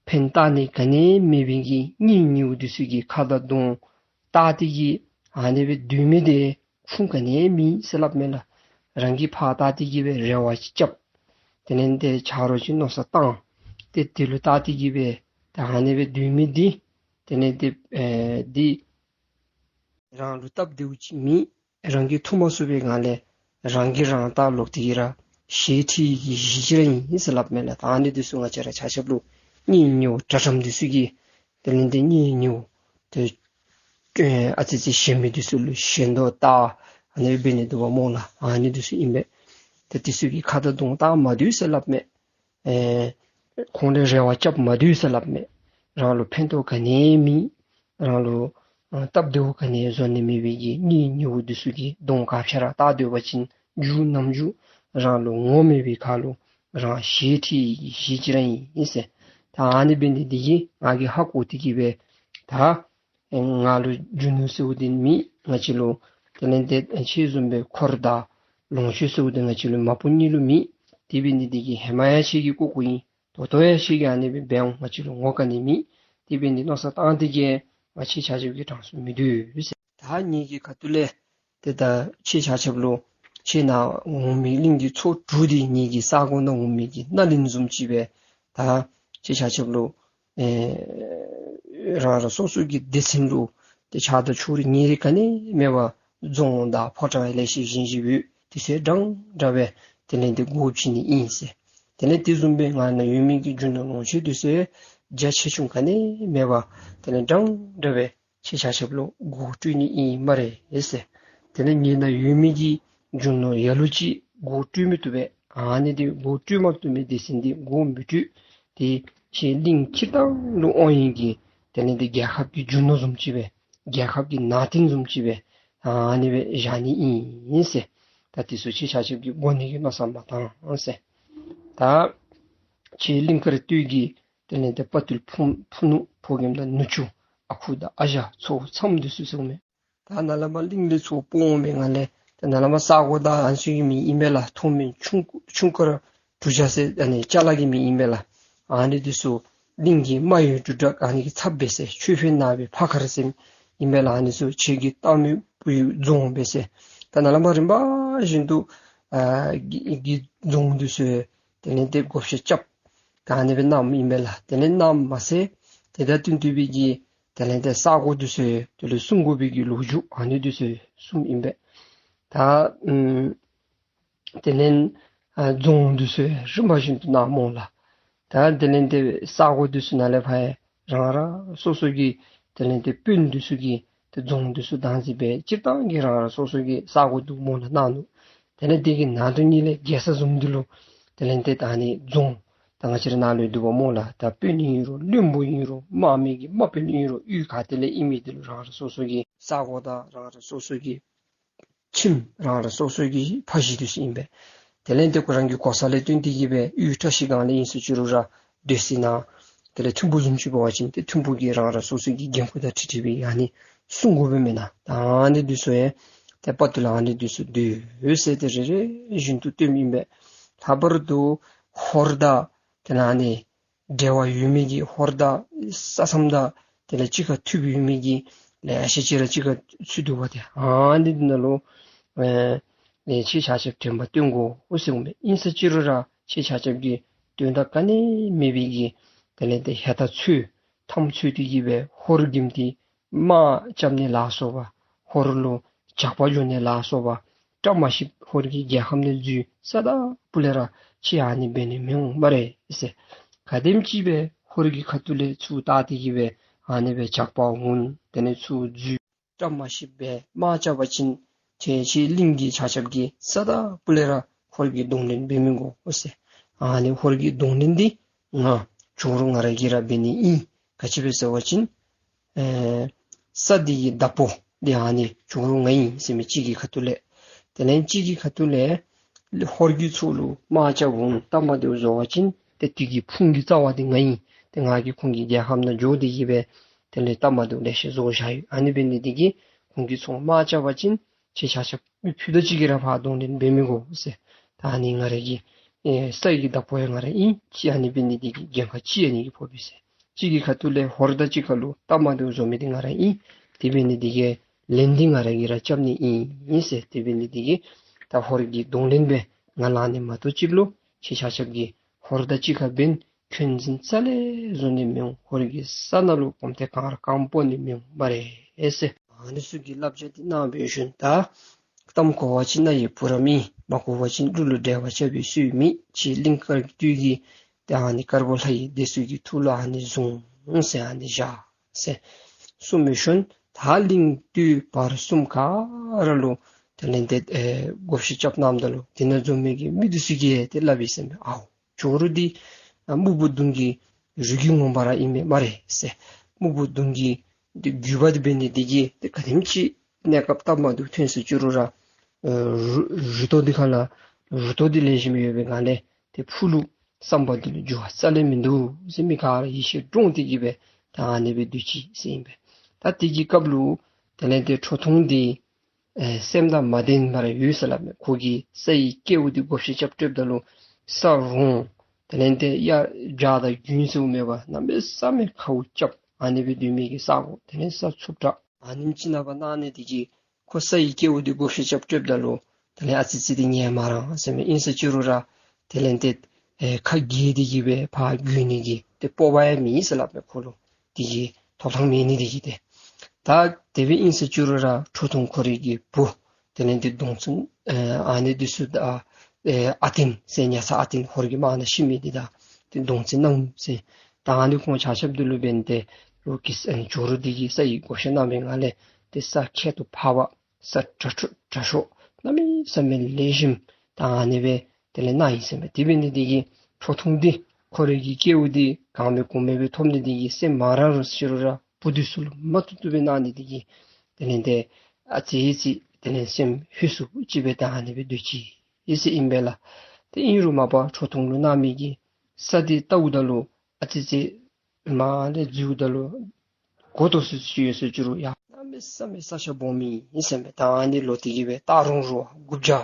ཕན་བཏགས་ནི་ག་ནི་མེད་པའི་གི་གཉེན་ཉེཝ་འདི་ཚུ་གི་ཁ་དང་གདོང་བལྟ་སྟེ་གི་ཨ་ནི་སྦེ་སྡོད་མི་འདི་ཁུངས་ག་ནི་མེད་ཟེར་སླབ་མས་ལགས། རང་གིས་ཕར་བལྟ་སྟེ་གི་སྦེ་རེ་བ་ཅིག་རྐྱབ། དེ་ལས་འདི་ཆ་རོགས་ཅིག་མནོ་བསམ་བཏང་། ཏེ་དེ་ལུ་བལྟ་སྟེ་གི་སྦེ་ད་ཨ་ནི་སྦེ་སྡོད་མི་འདི་དེ་ལས་འདི་ཨེ་འདི་རང་ལུ་སྟབས་བདེཝ་ཅིག་མེད། རང་གིས་འཐུ་མ་ཚུགས་པའི་སྒང་ལས་རང་གིས་རང་ལྟག་ལོག་སྟེ་གི་ར་ཞེ་ཁྲེལ་གྱི་གཞི་ཅིག་ར་ཨིན་ཟེར་སླབ་མས་ལགས། ད་ཨ་ནི་འདི་ཚུ་ང་བཅས་ར་ཆ་ཁྱབ་ལུ་གཉེན་ཉེཝ་དྲག་དྲགས་འདི་ཚུ་གིས་དེ་ལས་འདི་གཉེན་ཉེཝ་ཏེ་ཨ་ཙི་ཅིག་ཞན་མི་འདི་ཚུ་ལུ་ཞེན་དོ་ལྟ། ཨ་ནི་འབད་ནི་འདུག་པ་སྨོ་ལགས། ཨ་ནི་འདི་ཚུ་ཨིན་པས། ཏེ་འདི་ཚུ་གི་ཁ་དང་གདོང་བལྟ་མ་སྡོད་ཟེར་སླབ་མས། ཨེ་ཁོང་ལུ་རེ་བ་རྐྱབ་མ་སྡོད་ཟེར་སླབ་མས། རང་ལུ་ཕན་ཐོགས་ག་ནི་མེད། རང་ལུ་ཨ་སྟབས་བདེཝ་ག་ནི་བཟོ་ནི་མེད་པའི་གི་གཉེན་ཉེཝ་འདི་ཚུ་གི་གདོང་ཁ་ཕྱེ་ར་བལྟ་སྡོད་པ་ཅིན་རྒྱུ་ནམ་རྒྱུན་རང་ལུ་ངོ་མེད་པའི་ཁར་ལུ་རང་ཞེ་ཁྲེལ་གྱི་གཞི་ཅིག་ར་ཨིན་ཟེར། ད་ཨ་ནི་འབད་ནི་འདི་གིས་ང་གིས་ཧ་གོ་སྟེ་གི་སྦེ་ད་ཨེ་ང་ལུ་རྒྱུ་ནོར་ཟེརཝ་འདི་མེད། ང་བཅས་ལུ་དེ་ལས་འདི་ཁྱེད་བཟུམ་སྦེ་འཁོར་དང་ལོངས་སྤྱོད་ཟེརཝ་འདི་ང་བཅས་ལུ་མ་པ་གཉིས་ལུ་མེད། དེ་འབད་ནི་འདི་གིས་ཧེ་མ་ཡང་ཁྱེད་ཀྱིས་བཀོ་བཀོཝ་ཨིན། ད་ལྟོ་ཡང་ཁྱེད་ཀྱིས་ཨ་ནི་སྦེ་འབད་འོང་། ང་བཅས་ལུ་ངོ་ག་ནི་མེད། དེ་འབད་ནི་མནོ་བསམ་བཏང་སྟེ་གི་ང་བཅས་ཆ་ཁྱབ་ཀྱི་གྲངས་སུ་མི་འདུག་ཟེར། ད་ངེ་གི་ཁ་ཐུག་ལས་ཏེ་ད་ཁྱེད་ཆ་ཁྱབ་ལུ་ཁྱེད་ནཱ་འོང་མི་གླིང་གི་ཚོ་དྲུག་འདི་ངེ་གི་ས་གོ་ནང་འོང་མི་གི་སྣ་གླིང་བཟུམ་ཅིག་སྦེ་ད་ཁྱེད་ཆ་ཁྱབ་ལུ་ཨེ་རང་རང་སོ་སོ་གི་སྡེ་ཚན་ལུ་ཏེ་ཆགས་སྡང་ཕྱོགས་རིས་ཉེ་རིང་ག་ནི་མེད་པར་རྫོང་དང་ཕོ་བྲང་ལེ་ཤ་བཞེངས་བཞེངསམ་ཡོད། དེ་ཚུ་འདྲན་འདྲ་སྦེ་དེ་ལས་འདི་སྒོ་ཕྱེ་ནི་ཨིན་ཟེར། དེ་ལས་དེ་བཟུམ་སྦེ་ང་ནཱ་ཡོད་མི་གི་རྒྱུ་ནོར་ལོངས་སྤྱོད་དེ་ཚུ་རྒྱ་ཆེ་ཆུང་ག་ནི་མེད་པར་དེ་ལས་འདྲན་འདྲ་སྦེ་ཁྱེད་ཆ་ཁྱབ་ལུ་སྒོ་སྤྲོད་ནི་ཨིན་སྨ་རེ་ཟེར། དེ་ལས་ངེ་ནཱ་ཡོད་མི་གི་རྒྱུ་ནོར་ལ་ལུ་ཅིག་སྒོ་སྤྲོད་མི་བཏུབ་པས། ཨ་ནི་འདི་སྒོ་སྤྲོད་མ་བཏུབ་མི་སྡེ་ཚན་འདི་སྒོ་མི་སྤྲོད། ཏེ་ཁྱེད་གླིང་སྤྱིར་བཏང་ལུ་དབང་བའི་གི་དེ་ལས་འདི་རྒྱལ་ཁབ་ཀྱི་རྒྱུ་ནོར་བཟུམ་ཅིག་སྦེ་རྒྱལ་ཁབ་ཀྱི་ནང་རྟེན་བཟུམ་ཅིག་སྦེ་ཨ་ནི་སྦེ་བཞག་ནི་ཨིན་ཟེར། ད་དེ་ཚུ་ཁྱེད་ཆ་ཁྱབ་ཀྱིས་དགོ་ནི་གི་མནོ་བསམ་མ་བཏང་ཟེར། ད་ཁྱེད་གླིང་དཀར་སྟོད་ཀྱི་དེ་ལས་འདི་དཔའ་བརྟུལ་ཕུ་ཕུ་ནུ་ཕོ་རྒནམ་དང་ནུ་གཅུང་ཨ་ཁུ་དང་ཨ་ཞང་ཚ་བོ་ཚ་མོ་འདི་ཚུ་ཟེར་མས། ད་ནཱ་ལས་མར་གླིང་ལས་ཚུར་སྤོ་འོང་མི་སྒང་ལས་ད་ནཱ་ལས་མར་ས་གོ་དང་ཨ་ནི་ཚུ་གི་མིང་ཨིན་པས་ལགས། མཐོ་དམན་ཆུང་ཆུང་དཀར་གྲུ་བྱ་ཟེར་ཨ་ནི་ཅ་ལ་གི་མིང་ཨིན་པས་ལགས། ཨ་ནི་འདི་ཚུ་གླིང་གི་རྨ་ཡུལ་འབྲུག་སྒྲ་ཨ་ནི་གི་ཚབ་འབད་ཟེར་ཆོས་འཕེལ་ནང་པའི་ཕ་མཁར་ཟེར་ཨིན་པས་ལགས། ཨ་ནི་ཚུ་ཁྱེད་ཀྱི་སྟག་མོའི་བུའི་རྫོང་འབད་ཟེར། ད་ནཱ་ལས་མར་རིམ་པ་བཞིན་དུ་ཨ་གི་གི་རྫོང་འདི་ཚུ་དེ་ལས་འདི་བགོ་བཤའ་རྐྱབ་ད་ཨ་ནི་སྦེ་གནངམ་ཨིན་པས་ལགས། དེ་ལས་གནངམ་མ་ཚད་དེ་དང་བསྟུན་ཏེ་སྦེ་གི་དེ་ལས་འདི་ས་གོ་འདི་ཚུ་དེ་ལས་སྲུང་དགོ་པའི་གི་ལོ་རྒྱུས་ཨ་ནི་འདི་ཚུ་གསུངམ་ཨིན་པས། ད་ཨམ་དེ་ལས་ཨ་རྫོང་འདི་ཚུ་རིམ་པ་བཞིན་དུ་གནངམ་སྨོ་ལགས། ད་དེ་ལས་འདི་ས་གོ་འདི་ཚུ་ནང་ལས་ཕར་རང་རང་སོ་སོ་གི་དེ་ལས་འདི་དཔོན་འདི་ཚུ་གིས་ཏེ་རྫོང་འདི་ཚུ་བདག་འཛིན་འབད་སྤྱིར་བཏང་གི་རང་རང་སོ་སོ་གི་ས་གོ་འདུག་སྨོ་ལགས་གནང་ནུག། དེ་ལས་དེ་གི་ནང་དུ་ཉིད་ལས་རྒྱལ་ས་བཟུམ་འདི་ལུ་དེ་ལས་འདི་ད་ཨ་ནི་རྫོང་ད་ང་བཅས་ར་ནཱ་ལུ་འདུག་པ་སྨོ་ལགས། ད་དཔོན་ཨིན་རུང་བློན་པོ་ཨིན་རུང་དམག་མི་གི་དམག་དཔོན་ཨིན་རུང་གཡུས་ག་ཏེ་ལས་ཨིན་མི་འདི་ལུ་རང་རང་སོ་སོ་གི་ས་གོ་དང་རང་རང་སོ་སོ་གི་ཁྱིམ་རང་རང་སོ་སོ་གི་ཕ་གཞིས་འདི་ཚུ་ཨིན་པས། དེ་ལས་འདི་ཁོ་རང་གི་གོ་ས་ལས་བརྟེན་ཏེ་གི་སྦེ་གཡུས་བཀྲ་ཤིས་སྒང་ལས་ཨིན་ཟེར་ཅི་རུང་ར་སྡོད་ས་ནང་དེ་ལས་ཐིམ་ཕུག་བཟུམ་ཅིག་འབད་བ་ཅིན་ཏེ་ཐིམ་ཕུག་གི་རང་རང་སོ་སོ་གི་འགན་ཁུར་དང་འཁྲིལ་འཁྲིལ་སྦེ་ཨ་ནི་སྲུང་དགོ་པས་མེན་ན། ད་ཨ་ནི་འདི་ཚུ་ཡང་ཏེ་དཔའ་བརྟུལ་ཨ་ནི་འདི་ཚུ་འདུག་ཟེར་ཏེ་རེ་རེ་བཞིན་དུ་སྟོནམ་ཨིན་པས། ལྷག་པར་དུ་ཧོར་དང་དེ་ལས་ཨ་ནི་འབྲེལ་བ་ཡོད་མི་གི་ཧོར་དང་ས་མཚམས་དང་དེ་ལས་གཅིག་ཁར་ཐུགཔ་ཡོད་མི་གི་ལེ་ཤ་ཅིག་ར་གཅིག་ཁར་ཚུད་འདུག་པ། ཏེ་ཨ་ནི་འདི་ནང་ལུ་ཨེ་ཁྱེད་ཆ་ཁྱབ་དྲན་པ་བསྟེན་དགོ་ཟེར་གསུངམ་མས། ཨིན་ཟེར་ཅི་རུང་ར་ཁྱེད་ཆ་ཁྱབ་ཀྱིས་དོན་དག་ག་ནི་མེད་པའི་གི་དེ་ལས་ཏེ་ཧེ་ད་ཚུ་འཐབ་རྩོད་དེ་གི་སྦེ་ཧོར་གྱིས་འདི་དམག་རྐྱབ་ནི་ལ་སོགས་པ་ཧོར་ལུ་ཇག་པ་འགྱོ་ནི་ལ་སོགས་པ་བཀྲ་མ་ཤིསཔ་ཧོར་གྱི་རྒྱལ་ཁམས་ནང་འཛུལ་ས་ད་པུ་ལས་ར་ཁྱེད་ཨ་ནི་འབད་ནི་མི་འོང་སྨ་རེ་ཟེར། ག་དེམ་ཅིག་སྦེ་ཧོར་གྱི་ཁ་ཐུག་ལས་ཚུར་བལྟ་སྟེ་གི་སྦེ་ཨ་ནི་སྦེ་ཇག་པ་འོང་དེ་ལས་ཚུར་འཛུལ་བཀྲ་མ་ཤིསཔ་སྦེ་དམག་རྐྱབ་པ་ཅིན་ ཏེ་ཁྱེད་གླིང་གི་ཆ་ཁྱབ་ཀྱིས་ས་ད་པུ་ལས་ར་ཧོར་གྱི་གདོང་ལེན་འབད་མི་དགོ་ཟེར། ཨ་ནི་ཧོར་གྱི་གདོང་ལེན་འདི་ང་ཇོ་རུ་ང་ར་གིས་ར་འབད་ནི་ཨིན། ག་ཅི་སྦེ་ཟེར་བ་ཅིན་ཨེ་ས་འདི་གི་བདག་པོ་འདི་ཨ་ནི་ཇོ་རུ་ང་ཨིན་ཟེར་མི་གཅིག་གི་ཁ་ཐུག་ལས། དེ་ལས་གཅིག་གི་ཁ་ཐུག་ལས་ཧོར་གྱི་ཚོགས་ལུ་དམག་རྐྱབ་འོང་སྟབས་མ་བདེཝ་བཟོ་བ་ཅིན་ཏེ་དེ་གི་ཕུང་གི་རྩ་བ་འདི་ང་ཨིན། ཏེ་ང་གིས་ཁོང་གི་རྒྱལ་ཁམས་ནང་འགྱོ་སྟེ་གི་སྦེ་དེ་ལས་སྟབས་མ་བདེཝ་ལེ་ཤ་བཟོ་བཞག་ཡི། ཨ་ནི་འབད་ནི་འདི་གིས་ཁོང་གི་ཚོགས་དམག་རྐྱབ་པ་ཅིན་ཁྱེད་ཆ་ཁྱབ་མི་ཕུད་རྡོག་གཅིག་གིས་ར་ཕར་གདོང་ལེན་འབད་མི་དགོ་ཟེར། ད་ཨ་ནི་ང་ར་གི་ཨེ་ས་ཡི་བདག་པོ་ཡང་ང་ར་ཨིན། ཅིག་ཨ་ནི་འབད་ནི་འདི་གིས་འགན་ཁག་ཅིག་ཨ་ནི་གིས་ཕོག་པས་ཟེར། གཅིག་གི་ཁ་ཐུག་ལས་ཧོར་དང་གཅིག་ཁར་ལུ་སྟབས་མ་བདེཝ་བཟོ་མི་འདི་ང་ར་ཨིན། དེ་འབད་ནི་འདི་གིས་ལན་འདི་ང་ར་གིས་ར་རྐྱབ་ནི་ཨིན་ཟེར། དེ་འབད་ནི་འདི་གིས་ད་ཧོར་གྱི་གདོང་ལེན་སྦེ་ང་ལང་ནི་མ་གཏོགས་ཅིག་ལུ་ཁྱེད་ཆ་ཁྱབ་ཀྱིས་ཧོར་དང་གཅིག་ཁར་འབད་ན་འཁོན་འཛིན་རྩ་ལས་བཟོ་ནི་མི་འོང་། ཧོར་གྱི་ས་ནང་ལུ་གོམ་ཐེངས་གང་ར་གང་སྤོ་ནི་མི་འོང་སྨ་རེ་ཟེར། ཨ་ནི་ཚུ་གི་བསླབ་བྱ་འདི་གནང་བའི་ཤུལ་ད་གཏམ་གོ་བ་ཅིན་རྣ་ཡི་བུ་རམ་ཨིན། མ་གོ་བ་ཅིན་གླུ་ལུ་འགྲེལ་བ་རྐྱབ་པའི་སྲོལ་མེད། ཁྱེད་གླིང་དཀར་སྟོད་ཀྱི་ཏེ་ཨ་ནི་དཀར་པོ་ལྷ་ཡི་སྡེ་ཚུ་གི་ཐུགས་ལུ་ཨ་ནི་བཟུང་ཟེར་ཨ་ནི་བཞག་ཟེར་གསུངས་པའི་ཤུལ་ད་གླིང་སྟོད་བར་གསུམ་ག་ར་ལུ་དེ་ལས་ཏེ་ཨེ་བགོ་བཤའ་རྐྱབ་གནངམ་ད་ལུ་དེ་ནང་འཛོམས་མི་གི་མི་འདི་ཚུ་གིས་ཏེ་སླབ་ཡི་ཟེར་མས། ཨའོ་ཇོ་རུ་འདི་ཨ་སྨུག་པོ་གདོང་གི་རུས་རྒྱུད་ངོ་མ་ར་ཨིན་མས་སྨ་རེ་ཟེར། སྨུག་པོ་གདོང་གི་འདི་རྒྱུད་པ་འདི་འབད་ནི་འདི་གིས་ཏེ་ག་དེམ་ཅིག་གནས་སྐབས་སྟབས་མ་བདེཝ་ཐོན་སོ་ཅི་རུང་ར་ཨེ་རུ་རུ་ཏོག་འདི་ཁ་ལུ་རུ་ཏོག་འདི་ལེགས་ཤོམ་ཡོད་པའི་སྒང་ལས་ཏེ་ཕུ་ལུ་བསམ་པ་འདི་ལུ་འགྱུར་བ་རྩ་ལས་མིན་འདུག་ཟེར་མི་ག་ར་ཡིད་ཆེས་འདྲོངས་ཏེ་གི་སྦེ་ད་ཨ་ནི་སྦེ་སྡོད་ཅི་ཟེར་ཨིན་པས། ད་དེ་གི་སྐབས་ལུ་དེ་ལས་ཏེ་ཁྲོ་ཐུང་འདི་ཨེ་སེམས་དང་མ་ལྡན་པར་ཡོད་ཟེར་སླབ་མས། ཁོ་གིས་ས་ཡི་སྐལཝ་འདི་བགོ་བཤའ་རྐྱབ་སྤྲོདཔ་ད་ལུ་ས་རོང་དེ་ལས་ཏེ་ཡར་བྱག་དང་དགུན་ཟེརཝ་མེད་པར་གནམ་མེད་ས་མེད་ཁཝ་རྐྱབ་ཨ་ནི་སྦེ་སྡོད་མི་གི་ས་གོ་དེ་ལས་ས་འཚུབ་དྲགས་ཨ་ནེམ་ཅིག་ནང་ཕར་གནང་ནི་འདི་གིས་ཁོ་ས་ཡི་སྐལཝ་འདི་བགོ་བཤའ་རྐྱབ་སྤྲོདཔ་ད་ལུ་དེ་ལས་ཨ་ཙི་ཙི་འདི་ཉན་མ་རང་ཟེར་མས། ཨིན་ཟེར་ཅི་རུང་ར་དེ་ལས་ཏེ་ཨེ་ཁ་གྱེས་ཏེ་གི་སྦེ་ཕར་འགྱོ་ནི་གི་ཏེ་སྤོབས་པ་ཡང་མེད་ཟེར་སླབ་མས། ཁོ་ལུ་དེ་གི་ཐོབ་ཐང་མེད་ནི་འདི་གིས་ཏེ། ད་དེ་སྦེ་ཨིན་ཟེར་ཅི་རུང་ར་ཁྲོ་ཐུང་ཁོ་རའི་གི་བུ་དེ་ལས་ཏེ་གདོང་བཙན་ཨེ་ཨ་ནི་འདི་ཚུ་དང་ཨེ་ཨ་བརྟན་ཟེར་ཉ་ཚ་ཨ་བརྟན་ཧོར་གྱི་དམག་ནང་ཤི་མི་འདི་དང་ཏེ་གདོང་བཙན་སྣང་ཟེར་ད་ཨ་ནི་ཁོང་ཆ་ཁྱབ་འདི་ལུ་འབད་ནི་ཏེ་ལོག་གི་ཨེ་ཇོ་རུ་འདི་གིས་ས་ཡི་བགོ་བཤའ་གནང་བའི་སྒང་ལས་ཏེ་ས་ཁྱད་དུ་འཕགས་པ་ས་དྲག་དྲག་དྲག་ཤོས་གནམ་མེད་ས་མེད་ལེགས་ཤོམ་ད་ཨ་ནི་སྦེ་དེ་ལས་གནང་ཡི་ཟེར་མས། དེ་འབད་ནི་འདི་གིས་ཁྲོ་ཐུང་འདི་ཁོ་རའི་གི་སྐལཝ་འདི་གང་མེད་གོང་མེད་སྦེ་ཐོབ་ནི་འདི་གིས་སེམས་མ་རངས་རུང་ཟེར་རུང་ར་བུ་འདི་ཚུ་ལུ་མ་བཏུབ་བཏུབ་སྦེ་གནང་ནི་འདི་གིས་དེ་ལས་ཏེ་ཨ་ཙི་ཙི་དེ་ལས་སེམས་ཧུད་སུ་ཅིག་སྦེ་ད་ཨ་ནི་སྦེ་སྡོད་ཅི་ཟེར་ཨིན་པས་ལགས། ཏེ་ཨིན་རུང་མ་པ་ཁྲོ་ཐུང་ལུ་གནང་མི་གི་ས་འདི་བལྟཝ་ད་ལུ་ཨ་ཙི་ཙི་མར་ལས་འཛུལཝ་ད་ལུ་གོ་ཏོ་སུ་ཅིག་ཡོད་ཟེར་ཅི་རུང་ཡང་གནམ་མེད་ས་མེད་ས་ཆ་སྦོམ་ཨིན་ཟེར་མས། ད་ཨ་ནི་ལོག་སྟེ་གི་སྦེ་སྟག་རོང་རོང་དགུ་བརྒྱ་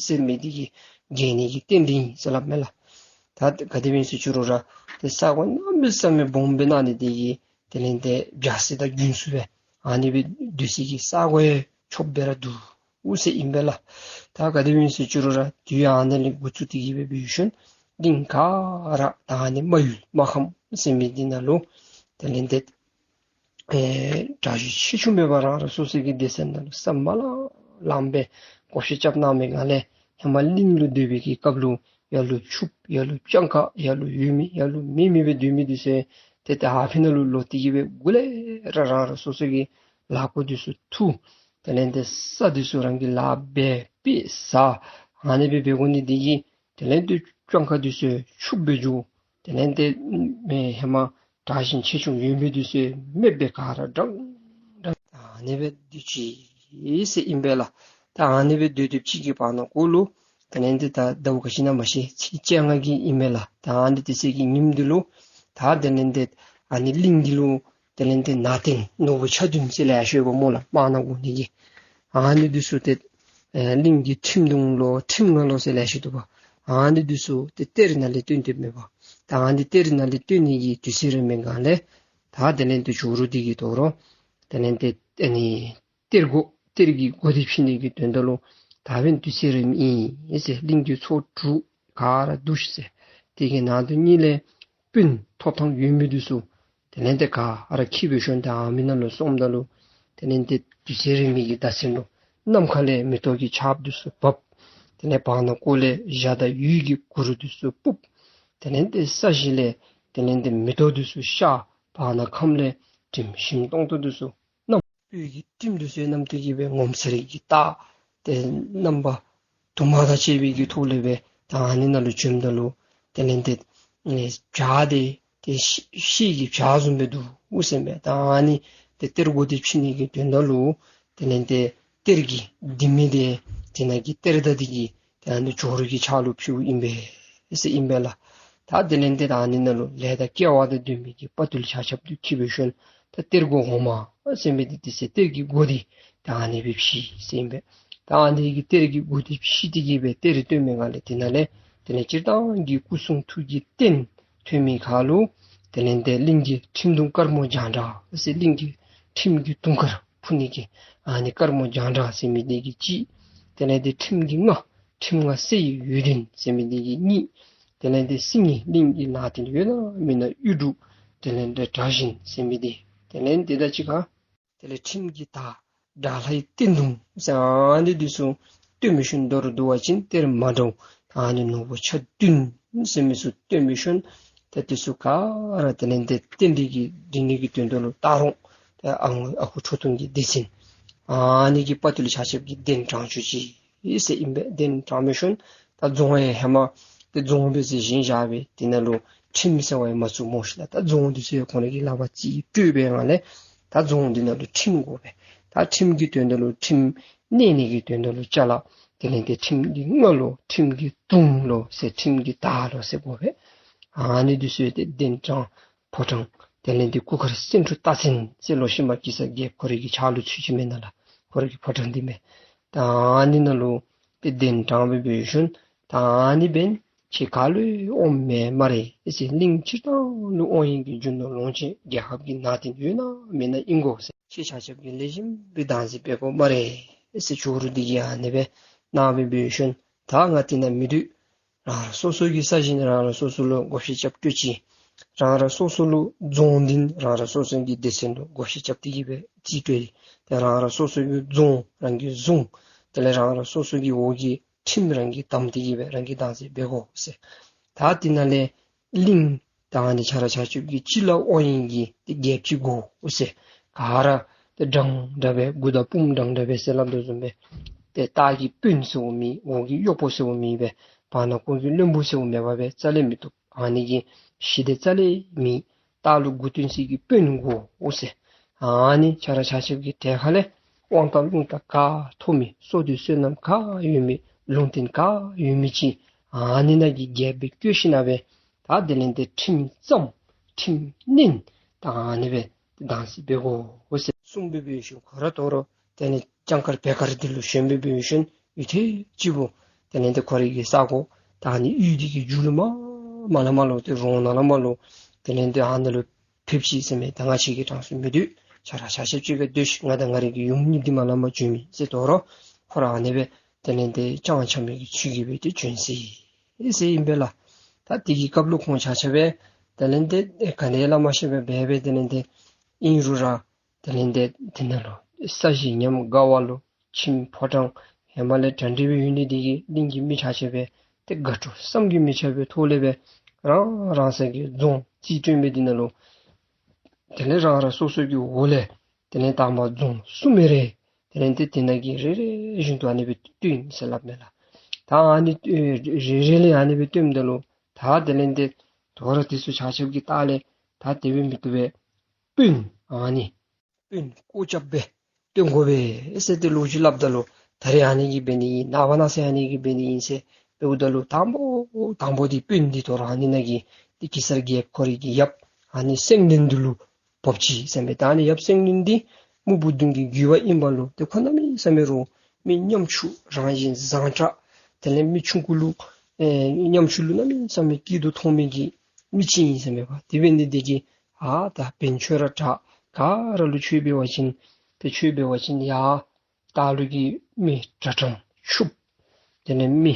ཟེར་མི་འདི་གིས་རྒྱལ་ནི་གི་རྟེན་འབྲེལ་ཨིན་ཟེར་སླབ་མས་ལགས། ད་ག་དེ་སྦེ་ཨིན་ཟེར་ཅི་རུང་ར་ཏེ་ས་གོ་གནམ་མེད་ས་མེད་སྦོམ་སྦེ་གནང་ནི་འདི་གིས་དེ་ལས་ཏེ་བྱག་སེར་དང་དགུན་སེར་སྦེ་ཨ་ནི་སྦེ་སྡོད་སའི་གི་ས་གོ་ཡང་ཆོགཔ་སྦེ་ར་འདུག་ཟེར་ཨིན་པས་ལགས། ད་ག་དེ་སྦེ་ཨིན་ཟེར་ཅི་རུང་ར་དུས་ཡང་ཨ་ནཱ་ལས་འགོ་བཙུགས་ཏེ་གི་སྦེ་འབད་ཞིནམ་གླིང་ག་ར་ད་ཨ་ནི་རྨ་ཡུལ་རྨ་ཁམས་ཟེར་མི་འདི་ནང་ལུ་དེ་ལས་ཏེ་ཨེ་དྲག་ཤོས་ཆེ་ཆུང་མེད་པར་རང་རང་སོ་སོ་གི་སྡེ་ཚན་ནང་ལུ་ས་མ་ལངམ་ལངམ་སྦེ་བགོ་བཤའ་རྐྱབ་གནང་བའི་སྒང་ལས་ཧེ་མ་གླིང་ལུ་སྡོད་པའི་གི་སྐབས་ལུ་ཡར་ལུ་ཕྱུགཔོ་ཡར་ལུ་སྤྱང་ཀ་ཡར་ལུ་ཡོད་མི་ཡར་ལུ་མེད་མི་སྦེ་སྡོད་མི་འདི་ཚུ་ཏེ་ད་ཧ་ཕི་ནང་ལུ་ལོག་སྟེ་གི་སྦེ་གུ་ལས་ར་རང་རང་སོ་སོ་གི་ལཱ་འགོ་འདི་ཚུ་འཐུ། དེ་ལས་ཏེ་ས་འདི་ཚུ་རང་གིས་ལཱ་འབད་དཔེ་ཟ། ཨ་ནི་སྦེ་འབད་དགོ་ནི་འདི་གིས་དེ་ལས་ཏེ་སྤྱང་ཀ་འདི་ཚུ་ཕྱུགཔོ་སྦེ་འགྱོ། དེ་ལས་ཏེ་ཨེ་ཧེ་མ་དྲག་ཞན་ཆེ་ཆུང་ཡོད་མི་འདི་ཚུ་མེདཔ་སྦེ་ག་ར་འགྲངས་འགྲངས་ཨ་ནི་སྦེ་སྡོད་ཅི་ཟེར་ཨིན་པས་ལགས། ད་ཨ་ནི་སྦེ་སྡོད་སྡོདཔ་ཅིག་གི་བར་ན་གུ་ལུ་དེ་ལས་ཏེ་ད་ཟླཝ་ག་ཅི་ཨིན་ན་མ་ཤེས། ཚེས་བཅོ་ལྔ་གི་ཨིན་མས་ལགས། ད་ཨ་ནི་དེ་ཚེ་གི་ཉིནམ་འདི་ལུ་ད་དེ་ལས་ཏེ་ཨ་ནི་གླིང་འདི་ལུ་དེ་ལས་ཏེ་ནང་རྟེན་ནོར་བུ་ཆ་བདུན་ཟེར་ལེ་ཤ་ཡོདཔ་སྨོ་ལགས། དམག་ནང་དགོ་ནི་གི་ཨ་ནི་འདི་ཚུ་ཏེ་ཨེ་གླིང་གི་ཁྲིམས་དུང་ལོ་ཁྲིམས་ལྔ་ལོ་ཟེར་ལེ་ཤ་འདུག་པ། ཨ་ནི་འདི་ཚུ་ཏེ་གཏེར་ནང་ལས་བཏོན་ཏེ་མེད་པ། ད་ཨ་ནི་གཏེར་ནང་ལས་བཏོན་ནི་གི་དུས་ཚོད་རན་པའི་སྒང་ལས་ད་དེ་ལས་ཏེ་ཇོ་རུ་འདི་གིས་དོ་རུང་དེ་ལས་ཏེ་ཨ་ནི་གཏེར་སྒོ་གཏེར་གྱི་སྒོ་འདི་ཕྱེ་ནི་གི་དོན་དག་ལུ་ད་འབདན་དུས་ཚོད་རནམ་ཨིན་ཟེར། གླིང་གི་ཚོགས་དྲུག་ག་ར་བསྡུ་ཤིག་ཟེར། དེ་གི་ནང་དུ་གཉིས་ལས་སྤུན་ཐོབ་ཐང་ཡོད་མི་འདི་ཚུ་དེ་ལས་ཏེ་ག་ར་འཁྱིད་འབད་ཞིནམ་ད་ཨ་མི་ནང་ལུ་སོངམ་ད་ལུ་དེ་ལས་ཏེ་དུས་ཚོད་རན་མི་གི་ཟླ་མཚན་ལུ་ནམ་མཁའ་ལས་མེ་ཏོག་གི་ཆརཔ་འདི་ཚུ་འབབ། དེ་ལས་བར་ན་གུ་ལས་འཇའ་དང་འོད་ཀྱི་གུར་འདི་ཚུ་སྤུབ། དེ་ལས་ཏེ་ས་གཞི་ལས་དེ་ལས་ཏེ་མེ་ཏོག་འདི་ཚུ་ཤར། བར་ན་ཁམས་ལས་དྲིམ་ཞིམ་ཏོང་ཏོ་འདི་ཚུ་སྣམ། སྤོས་ཀྱི་དྲིམ་འདི་ཚུ་ཡང་མནམ་སྟེ་གི་སྦེ་ངོ་མཚར་གྱི་རྟགས་ ཏེ་རྣམ་པ་དུ་མ་དང་བཅས་པའི་གི་ཐོག་ལས་སྦེ་ད་ཨ་ནི་ནང་ལུ་བྱོནམ་ད་ལུ་དེ་ལས་ཏེ་ཨེ་བྱག་འདི་ཏེ་ཤི་ཤིག་གི་བྱག་བཟུམ་སྦེ་འདུག་ཟེར་མས། ད་ཨ་ནི་ཏེ་གཏེར་སྒོ་འདི་ཕྱེ་ནི་གི་དོན་དག་ལུ་དེ་ལས་ཏེ་གཏེར་གྱི་ལྡེ་མིག་འདི་དེ་ནང་གི་གཏེར་བདག་འདི་གིས་ཏེ་ཨ་ནི་ཇོ་རུ་གི་ཕྱག་ལུ་ཕུལཝ་ཨིན་པས་ཟེར་ཨིན་པས་ལགས། ད་དེ་ལས་ཏེ་ད་ཨ་ནི་ནང་ལུ་ལས་དང་སྐལ་བ་དང་ལྡན་མི་གི་དཔའ་བརྟུལ་ཆ་ཁྱབ་འདི་འཁྱིད་འབད་ཞིནམ་ད་གཏེར་སྒོ་འོག་མ་ཟེར་མི་འདི་དེ་ཚེ་གཏེར་གྱི་སྒོ་འདི་ད་ཨ་ནི་སྦེ་ཕྱེ་ཟེར་ཨིན་པས། ད་ཨ་ནི་གི་གཏེར་གྱི་སྒོ་འདི་ཕྱེ་སྟེ་གིས་སྦེ་གཏེར་བཏོན་མི་སྒང་ལས་དེ་ནང་ལས་དེ་ལས་སྤྱིར་བཏང་གི་སྐུ་གསུང་ཐུགས་ཀྱི་རྟེན་ཐོན་མི་ཁར་ལུ་དེ་ལས་ཏེ་གླིང་གི་ཁྲིམས་གདུང་དཀར་མོ་རྒྱང་གྲགས་ཟེར་གླིང་གི་ཁྲིམས་ཀྱི་དུང་དཀར་ཕུ་ནི་གི་ཨ་ནི་དཀར་མོ་རྒྱང་གྲགས་ཟེར་མི་འདི་གིས་གཅིག། དེ་ལས་ཏེ་ཁྲིམས་ཀྱི་རྔ་ཁྲིམས་རྔ་གསེར་གྱི་འོད་ལྡན་ཟེར་མི་འདི་གིས་གཉིས། དེ་ལས་ཏེ་སེང་གེ་གླིང་གི་ནང་རྟེན་ཡོད་ན་མེད་ན་གཡུ་འབྲུག་དེ་ལས་ཏེ་དྲག་ཞན་ཟེར་མི་འདི། དེ་ལས་ཏེ་ད་གཅིག་ཁར་དེ་ལས་ཁྲིམས་ཀྱི་དར་དགྲ་ལྷའི་རྟེན་དུང་ཟེར་ཨ་ནི་འདི་ཚུ་བཏོན་འབད་ཞིནམ་མདོར་བསྡུ་བ་ཅིན་གཏེར་མ་འདྲཝ་ཨ་ནི་ནོར་བུ་ཆ་བདུན་ཟེར་མི་ཚུ་བཏོན་འབད་ཞིནམ་ཏེ་འདི་ཚུ་ག་ར་དེ་ལས་ཏེ་རྟེན་འབྲེལ་གྱི་འདི་ནི་གི་དོན་དག་ལུ་སྟག་རོང་ཏེ་ཨ་ཨ་ཁུ་ཁྲོ་ཐུང་གི་སྡེ་ཚན་ཨ་ནི་གི་དཔའ་བརྟུལ་ཆ་ཁྱབ་ཀྱིས་གདན་དྲངས་བཅུག་ཅི་ཟེར་ཨིན་པས། གདན་དྲངས་འབད་ཞིནམ་ད་རྫོང་ཡང་ཧེ་མ་ཏེ་རྫོང་སྦེ་ཟེར་བཞེངས་བཞག་སྦེ་དེ་ནང་ལུ་ཁྲིམས་ཟེར་བ་ཡང་མ་བཙུགས་སྨོ་ཤིག་ལགས། ད་རྫོང་འདི་ཚུ་ཡང་ཁོང་ར་གིས་ལག་པར་རྩིས་སྤྲོད་པའི་སྒང་ལས་ད་རྫོང་འདི་ནང་ལུ་ཁྲིམས་དགོ་པས། ད་ཁྲིམས་ཀྱི་དོན་དག་ལུ་ཁྲིམས་གནས་ནི་གི་དོན་དག་ལུ་ཅ་ལ་དེ་ལས་ཏེ་ཁྲིམས་ཀྱི་རྔ་ལོ་ཁྲིམས་ཀྱི་དུང་ལོ་ཟེར་ཁྲིམས་ཀྱི་དར་ལོ་ཟེར་དགོ་པས། ཨ་ནི་འདི་ཚུ་ཡང་ཏེ་གདན་དྲངས་ཕོ་བྲང་དེ་ལས་ཏེ་གུར་དཀར་སེང་འབྲུག་སྟག་བཙན་ཟེར་ལོག་ཤུལ་མ་གེ་སར་རྒྱལཔོ་ཁོ་རའི་གི་ཕྱག་ལུ་ཚུད་ཅི་མེན་ན་ལགས། ཁོ་རའི་གི་ཕོ་བྲང་འདི་མས། ད་ཨ་ནི་ནང་ལུ་ཏེ་གདན་དྲངས་སྦེ་འབད་ཞིནམ་ད་ཨ་ནི་འབདན་ཁྱེད་ག་ལུ་འོངམ་མེན་སྨ་རེ་ཟེར། གླིང་སྤྱིར་བཏང་ལུ་འོང་ནི་གི་རྒྱུ་ནོར་ལོངས་སྤྱོད་རྒྱལ་ཁབ་ཀྱི་ནང་རྟེན་ཡོད་ན་མེད་ན་ཨིན་གོ་ཟེར། ཁྱེད་ཆ་ཁྱབ་ཀྱིས་ལེགས་ཤོམ་སྦེ་བདག་འཛིན་འབད་དགོ་སྨ་རེ་ཟེར། ཇོ་རུ་འདི་གིས་ཨ་ནི་སྦེ་གནང་སྦེ་འབད་ཞིནམ་ད་ང་དེ་ནང་མི་སྡོད། རང་རང་སོ་སོ་གི་ས་གཞི་ནང་རང་རང་སོ་སོ་ལུ་བགོ་བཤའ་རྐྱབ་སྤྲོད་ཅི། རང་རང་སོ་སོ་ལུ་རྫོང་འདི་རང་རང་སོ་སོ་གི་སྡེ་ཚན་ལུ་བགོ་བཤའ་རྐྱབ་སྟེ་གིས་སྦེ་རྩིས་སྤྲོད། ཏེ་རང་རང་སོ་སོ་གི་རྫོང་རང་གིས་བཟུང་། དེ་ལས་རང་རང་སོ་སོ་གི་འོག་གི་ཁྲིམས་རང་གིས་བསྡམས་ཏེ་གིས་སྦེ་རང་གིས་བདག་འཛིན་འབད་དགོ་ཟེར། ད་དེ་ནང་ལས་གླིང་ད་ཨ་ནི་ཆ་ར་ཆ་ཁྱབ་ཀྱི་སྤྱི་ལ་དབང་ཡོད་ནི་གི་ཏེ་རྒྱལཔོ་ཅིག་དགོ་ཟེར། ག་ར་ཏེ་འདྲན་འདྲ་སྦེ་མགུ་དང་དཔུང་འདྲན་འདྲ་སྦེ་ཟེར་སླབ་དོ་བཟུམ་སྦེ་ཏེ་ལྟག་གི་དཔོན་ཟེར་བ་མེད། འོག་གི་གཡོགཔོ་ཟེར་བ་མེད་པས། བར་ན་ཁོང་གི་བློན་པོ་ཟེར་བ་མེད་པ་སྦེ་རྩ་ལས་མི་བཏུབ། ཨ་ནི་གི་ཞི་བདེ་རྩ་ལས་མེད། ལྟག་ལུ་མགུ་སྟོན་ས་གི་དཔོན་དགོ་ཟེར། ཨ་ནི་ཆ་ར་ཆ་ཁྱབ་ཀྱི་གྲལ་ཁ་ལས་དབང་ཐང་རླུང་རྟ་ག་མཐོ་མི་བསོད་བདེ་བསོད་ནམས་ག་ཡོད་མི་ལུང་བསྟན་ག་ཡོད་མི་ཅིག་ཨ་ནི་ནང་གི་རྒྱལཔོ་སྦེ་བསྐོས་ཞིནམ་སྦེ་ད་དེ་ལས་ཏེ་ཁྲིམས་བརྩམ་ཁྲིམས་གནོན་ད་ཨ་ནི་སྦེ་བདག་འཛིན་འབད་དགོ་ཟེར་གསུངས་སྦེ་འབད་ཞིནམ་ཁོ་ར་དོ་རུང་དེ་ནི་ལྕང་དཀར་བེ་དཀར་འདི་ལུ་ཞོན་སྦེ་འབད་ཞིནམ་ཡུད་ཐེངས་གཅིག་པོ་དེ་ལས་ཏེ་ཁོ་རའི་གི་ས་གོ་ད་ཨ་ནི་ཡུལ་འདི་གི་མཇུག་ལུ་མར་མར་ལས་མར་ལུ་ཏེ་རོང་ནང་ལས་མར་ལུ་དེ་ལས་ཏེ་ཨ་ནི་ལུ་ཕེབས་ཅི་ཟེར་མས། ད་ང་བཅས་ཀྱི་གྲངས་སུ་མི་སྡོད། ཆ་ར་ཆ་ཁྱབ་ཅིག་གིས་སྡོད་ཤིག། ང་དང་ང་རའི་གི་ཡུམ་གཉིས་འདི་མར་ལས་མར་བྱོན་མི་ཟེར་དོ་རུང་ཁོ་ར་ཨ་ནི་སྦེ་དེ་ལས་ཏེ་ཅང་ཆ་མེད་ཀྱི་ཚུལ་གྱིས་སྦེ་ཏེ་བྱོན་ཟེར་ཟེར་ཨིན་པས་ལགས། ད་དེ་གི་སྐབས་ལུ་ཁོང་ཆ་ཁྱབ་སྦེ་དེ་ལས་ཏེ་ག་ནི་ལས་མ་ཤེས་པར་སྦེ་སྦེ་དེ་ལས་ཏེ་ཨིན་རུང་ར་དེ་ལས་ཏེ་དེ་ནང་ལུ་ས་གཞི་ཉམས་དགའ་བ་ལུ་ཁྱིམ་ཕོ་བྲང་ཧེ་མ་ལས་གྲ་སྒྲིག་སྦེ་ཡོད་ནི་འདི་གིས་གླིང་གི་མི་ཆ་ཁྱབ་སྦེ་ཏེ་དགའ་སྤྲོ་བསམ་གྱིས་མི་ཁྱབ་པའི་ཐོག་ལས་སྦེ་རང་རང་སོ་གི་རྫོང་རྩིས་སྤྲོད་མི་འདི་ནང་ལུ་དེ་ལས་རང་རང་སོ་སོ་གི་འོག་ལས་དེ་ལས་དང་པ་རྫོང་གསུམ་སྦེ་རེ་དེ་ལས་ཏེ་དེ་ནང་གི་རེ་རེ་བཞིན་དུ་ཨ་ནི་སྦེ་བཏོན་ཟེར་སླབ་མས་ལགས། ད་ཨ་ནི་རེ་རེ་ལས་ཨ་ནི་སྦེ་བཏོནམ་ད་ལུ་ད་དེ་ལས་ཏེ་དོ་རུང་དེ་ཚུ་ཆ་ཁྱབ་ཀྱི་ལྟག་ལས་ད་དེ་སྦེ་མི་བཏུབ་པས། དཔོན་ཨ་ནི་དཔོན་སྐུ་ཚབ་སྦེ་བཏོན་དགོ་པས་ཟེར་ཏེ་ལོ་རྒྱུས་སླབ་ད་ལུ་ད་རེས་ཨ་ནི་གིས་འབད་ནི་ཨིན། ནངས་པ་གནངས་ཚེ་ཨ་ནི་གིས་འབད་ནི་ཨིན་ཟེར་འབདཝ་ད་ལུ་དང་པ་དང་པ་འདི་དཔོན་འདི་དོ་རུང་ཨ་ནི་ནང་གི་ཏེ་གེ་སར་རྒྱལཔོ་ཁོ་རའི་གི་ཡབ་ཨ་ནི་སེང་བློན་འདི་ལུ་བབས་ཅི་ཟེར་མས། ད་ཨ་ནི་ཡབ་སེང་བློན་འདི་སྨུག་པོ་གདོང་གི་རྒྱུད་པ་ཨིན་པ་ལུ་ཏེ་ཁོ་གནམ་མེད་ས་མེད་རུང་མི་ཉམ་ཆུང་རང་བཞིན་བཟང་དྲགས། དེ་ལས་མི་ཆུང་ཀུ་ལུ་ཨེ་ཉམ་ཆུང་ལུ་གནམ་མེད་ས་མེད་སྐྱིད་སྡུག་མཐོང་མི་གི་མི་ཅིག་ཨིན་ཟེར་མས་པ། དེ་འབད་ནི་འདི་གིས་ཨ་ད་བན་ཆོས་ར་དྲག། ག་ར་ལུ་ཆོས་འབད་བ་ཅིན་ཏེ་ཆོས་འབད་བ་ཅིན་ཡར་ལྟག་ལུ་གི་མི་དྲག་དྲགས་ཕྱུགཔོ་དེ་ལས་མི་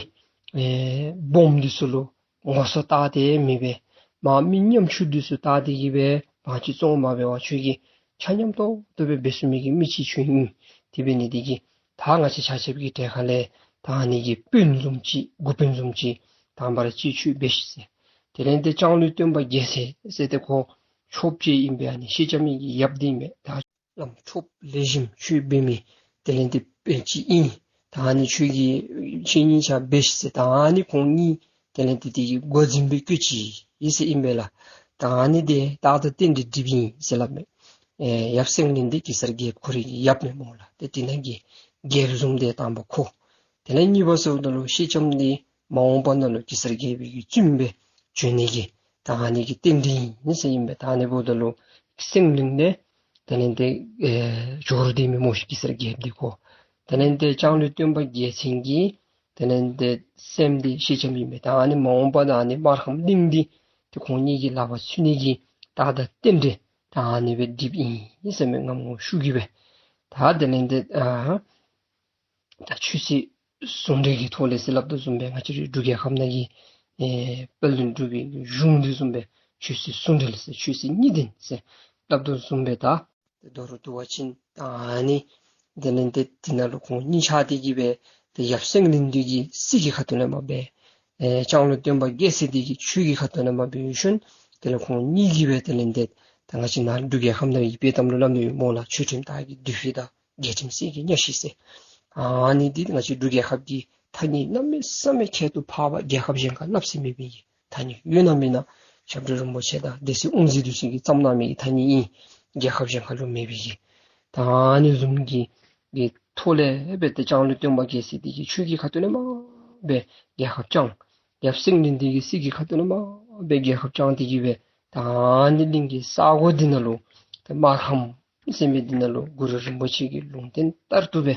ཨེ་སྦོམ་འདི་ཚུ་ལུ་ངོ་སོ་བལྟ་སྟེ་མི་འབད། མར་མི་ཉམ་ཆུང་འདི་ཚུ་བལྟ་སྟེ་གིས་སྦེ་བང་ཅིག་བཙོང་མ་འབད་བར་ཁྱོད་ཀྱིས་ཆ་མཉམ་ཏོག་ཏོ་སྦེ་འབད་ཚུགས་མི་གི་མི་ཅིག་ཁྱོད་ཨིན། དེ་འབད་ནི་འདི་གིས་ད་ང་བཅས་ཆ་ཁྱབ་ཀྱི་གྲལ་ཁ་ལས་ད་ཨ་ནི་གི་དཔོན་བཟུམ་ཅིག་འགོ་དཔོན་བཟུམ་ཅིག་དང་པ་ར་ཅིག་ཁྱོད་འབད་ཤིག་ཟེར། དེ་ལས་ཏེ་ལྕང་ལུང་སྟོན་པ་རྒྱལ་མཚན་ཟེར་ཏེ་ཁོ་ཆོསཔ་ཅིག་ཨིན་པས། ཨ་ནི་སེང་ལྕམ་གྱི་ཡབ་འདི་མས། ད་བླམ་ཆོསཔ་ལེགས་ཤོམ་ཆོས་འབད་མི་དེ་ལས་ཏེ་དཔོན་ཅིག་ཨིན། ད་ཨ་ནི་ཁྱོད་ཀྱིས་ཁྱེད་གཉིས་ཆ་འབད་ཤིག་ཟེར། ད་ཨ་ནི་ཁོང་གཉིས་དེ་ལས་ཏེ་དེ་གི་འགོ་འཛིན་སྦེ་བསྐོས་ཅི་ཨིན་ཟེར་ཨིན་པས་ལགས། ད་ཨ་ནི་འདི་སྟག་དང་རྟེན་འབྲེལ་འགྲིགཔ་ཨིན་ཟེར་སླབ་མས། ཨེ་ཡབ་སེང་བློན་འདི་གེ་སར་རྒྱལཔོ་ཁོ་རའི་གི་ཡབ་མས་སྨོ་ལགས། ཏེ་དེ་ནང་གི་རྒྱལཔོ་བཟུམ་འདི་དང་པ་ཁོ། དེ་ལས་གཉིས་པ་ཟེརཝ་ད་ལུ་སེང་ལྕམ་འདི་མ་འོངས་པ་ནང་ལུ་གེ་སར་རྒྱལ་པོའི་གི་བཙུནམོ་སྦེ་བྱོན་ནི་གི་ད་ཨ་ནི་གི་རྟེན་འབྲེལ་ཨིན་ཟེར་ཨིན་པས། ད་ཨ་ནི་འབདཝ་ད་ལུ་སེང་བློན་ལས་དེ་ལས་ཏེ་ཨེ་ཇོ་རུ་འདི་མེན་སྨོ་ཤིག། གེ་སར་རྒྱལཔོ་འདི་ཁོ། དེ་ལས་ཏེ་ལྕང་ལོ་སྟོན་པ་རྒྱལ་མཚན་གྱི་དེ་ལས་ཏེ་སྲསམོ་འདི་སེང་ལྕམ་ཨིན་པས། ད་ཨ་ནི་མ་འོངས་པ་ད་ཨ་ནི་སྨར་ཁམས་གླིང་འདི་ཏེ་ཁོང་གཉིས་ཀྱི་ལག་པར་ཚུད་ནི་གི་ད་ད་རྟེན་འབྲེལ་ད་ཨ་ནི་སྦེ་འགྲིགཔ་ཨིན་ཟེར་མི་ངམ་ངོ་ཤུགས་ཀྱིས་སྦེ། ད་དེ་ལས་ཏེ་ཨ་ད་ཆོས་སྲིད་ཟུང་འབྲེལ་གྱི་ཐོག་ལས་ཟེར་སླབ་དོ་བཟུམ་སྦེ་ང་བཅས་རའི་འབྲུག་རྒྱལ་ཁབ་ནང་གི་ཨེ་དཔལ་ལྡན་འབྲུག་པའི་གི་གཞུང་འདི་བཟུམ་སྦེ་ཆོས་སྲིད་ཟུང་འབྲེལ་ཟེར་ཆོས་སྲིད་གཉིས་ལྡན་ཟེར་སླབ་དོ་བཟུམ་སྦེ་ད་ཏེ་མདོར་བསྡུ་བ་ཅིན་ད་ཨ་ནི་དེ་ལས་ཏེ་དེ་ནང་ལུ་ཁོང་གཉིས་ཆ་འདི་གིས་སྦེ་ཏེ་ཡབ་སེང་བློན་འདི་གིས་སྲིད་ཀྱི་ཁ་ཐུག་ལས་མར་སྦེ་ཨེ་ལྕང་ལོ་སྟོན་པ་རྒྱལ་མཚན་འདི་གིས་ཆོས་ཀྱི་ཁ་ཐུག་ལས་མར་སྦེ་ཡོད་ཤུལ་དེ་ལས་ཁོང་གཉིས་ཀྱིས་སྦེ་དེ་ལས་ཏེ་ད་ང་བཅས་ནཱ་འབྲུག་རྒྱལ་ཁབ་ནང་ཡིག་དཔེ་གཏམ་ལུ་སླབ་ནི་ཡོད་སྨོ་ལགས། ཆོས་ཁྲིམས་དར་གྱི་མདུད་པའི་མདའ། རྒྱལ་ཁྲིམས་གསེར་གྱི་གཉའ་ཤིང་ཟེར། ཨ་ནི་འདི་ང་བཅས་འབྲུག་རྒྱལ་ཁབ་ཀྱི་ཐ་སྙད་གནམ་མེད་ས་མེད་ཁྱད་དུ་འཕགས་པ་རྒྱལ་ཁབ་གཞན་ཁར་སླབ་ས་མེད་པའི་གི་ཐ་སྙད། ཡོད་ན་མེད་ན་ཞབས་དྲུང་རིན་པོ་ཆེ་དང་སྡེ་སྲིད་དབུ་མཛད་འདི་ཚུ་གིས་བརྩམས་གནང་མི་གི་ཐ་སྙད་ཨིན། རྒྱལ་ཁབ་གཞན་ཁར་ལུ་མེད་པའི་གི། ད་ཨ་ནི་བཟུམ་གྱི་གི་ཐོག་ལས་སྦེ་ཏེ་ལྕང་ལོ་སྟོན་པ་རྒྱལ་མཚན་འདི་གིས་ཆོས་ཀྱི་ཁ་ཐུག་ལས་མར་སྦེ་རྒྱལ་ཁབ་བསྐྱངས། ཡབ་སེང་བློན་འདི་གིས་སྲིད་ཀྱི་ཁ་ཐུག་ལས་མར་སྦེ་རྒྱལ་ཁབ་བསྐྱངས་ཏེ་གིས་སྦེ་ད་ཨ་ནི་གླིང་གི་ས་གོ་འདི་ནང་ལུ་ཏེ་སྨར་ཁམས་ཟེར་མི་འདི་ནང་ལུ་གུ་རུ་རིན་པོ་ཆེ་གི་ལུང་བསྟན་ལྟར་དུ་སྦེ་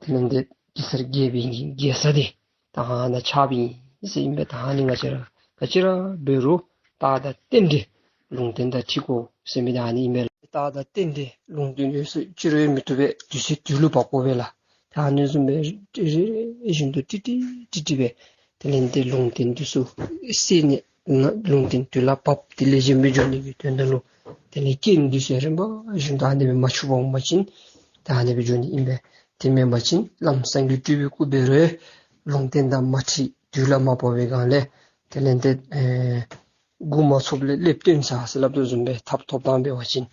དེ་ལས་ཏེ་གེ་སར་རྒྱལ་པོའི་གི་རྒྱལ་ས་འདི་ད་ཨ་ནཱ་ཆགསཔ་ཨིན་ཟེར་ཨིན་པས། ད་ཨ་ནི་ང་བཅས་ར་ག་ཅི་ར་འབད་རུང་རྟགས་དང་རྟེན་འབྲེལ་ལུང་བསྟན་དང་འཁྲིལ་དགོ་ཟེར་མི་ད་ཨ་ནི་ཨིན་པས་ལགས། རྟགས་དང་རྟེན་འབྲེལ་ལུང་བསྟན་ཡོད་ཟེར་ཅི་རུང་མི་བཏུབ་པས། དུས་ཚོད་དུས་ལུ་བབ་དགོ་པས་ལགས། ད་ཨ་ནི་བཟུམ་སྦེ་རེ་རེ་བཞིན་དུ་ཏིག་ཏིག་ཏིག་ཏིག་སྦེ་དེ་ལས་ཏེ་ལུང་བསྟན་འདི་ཚུ་གསན་ནི་ན་ལུང་བསྟན་དུས་ལུ་བབ་སྟེ་ལེགས་ཤོམ་སྦེ་འགྱོ་ནི་གི་དོན་དག་ལུ་དེ་ལས་རྐྱེན་འདི་ཚུ་རིམ་པ་བཞིན་དུ་ཨ་ནི་སྦེ་མ་འཕྱུགས་པར་འོང་པ་ཅིན་ད་ཨ་ནི་སྦེ་འགྱོ་ནི་ཨིན་པས། དེ་མེན་པ་ཅིན་ལམ་སངས་རྒྱས་སྤྲུལ་པའི་སྐུ་འབད་རུང་ལུང་བསྟན་དང་མ་འཁྲིལ་དུས་ལུ་མ་བབ་པའི་སྒང་ལས་དེ་ལས་ཏེ་ཨེ་མགུ་མ་ཚོསཔ་ལས་ལེབ་བཏོན་ས་ཟེར་སླབ་དོ་བཟུམ་སྦེ་ཐབས་ཐོབ་ཐངས་འབད་བ་ཅིན་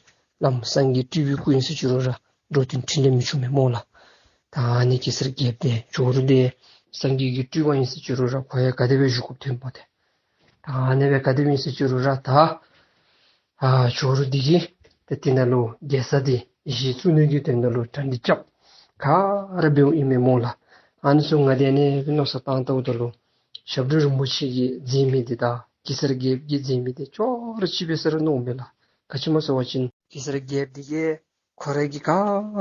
ལམ་སངས་རྒྱས་སྤྲུལ་པའི་སྐུ་ཨིན་ཟེར་ཅི་རུང་ར་འགྲོ་དོན་འཕྲིན་ལས་མི་འབྱུང་མས་སྨོ་ལགས། ད་ཨ་ནི་གེ་སར་རྒྱལཔོ་འདི་ཇོ་རུ་འདི་སངས་རྒྱས་ཀྱི་སྤྲུལ་པ་ཨིན་ཟེར་ཅི་རུང་ར་ཁོ་ཡང་ག་དེ་སྦེ་བཞུགས་དགོཔ་ཐོན་པོ་ཏེ། ད་ཨ་ནི་སྦེ་ག་དེ་སྦེ་ཨིན་ཟེར་ཅི་རུང་ར་ད་ཨ་ཇོ་རུ་འདི་གིས་ཏེ་དེ་ནང་ལུ་རྒྱལ་ས་འདི་གཞི་བཙུགས་ནི་གི་དོན་དག་ལུ་གྲ་སྒྲིག་རྐྱབ་ག་ར་འབདཝ་ཨིན་མས་སྨོ་ལགས། ཨ་ནི་ཚུ་ང་འདི་ནི་མནོ་བསམ་བཏང་བལྟཝ་ད་ལུ་ཞབས་དྲུང་རིན་པོ་ཆེ་གིས་མཛད་མི་འདི་དང་གེ་སར་རྒྱལཔོ་གིས་མཛད་མི་འདི་ཅོག་ར་གཅིག་པས་ཟེར་མནོཝ་མས་ལགས། ག་ཅི་སྨོ་ཟེར་བ་ཅིན་གེ་སར་རྒྱལཔོ་འདི་གིས་ཁོ་ར་གིས་ག་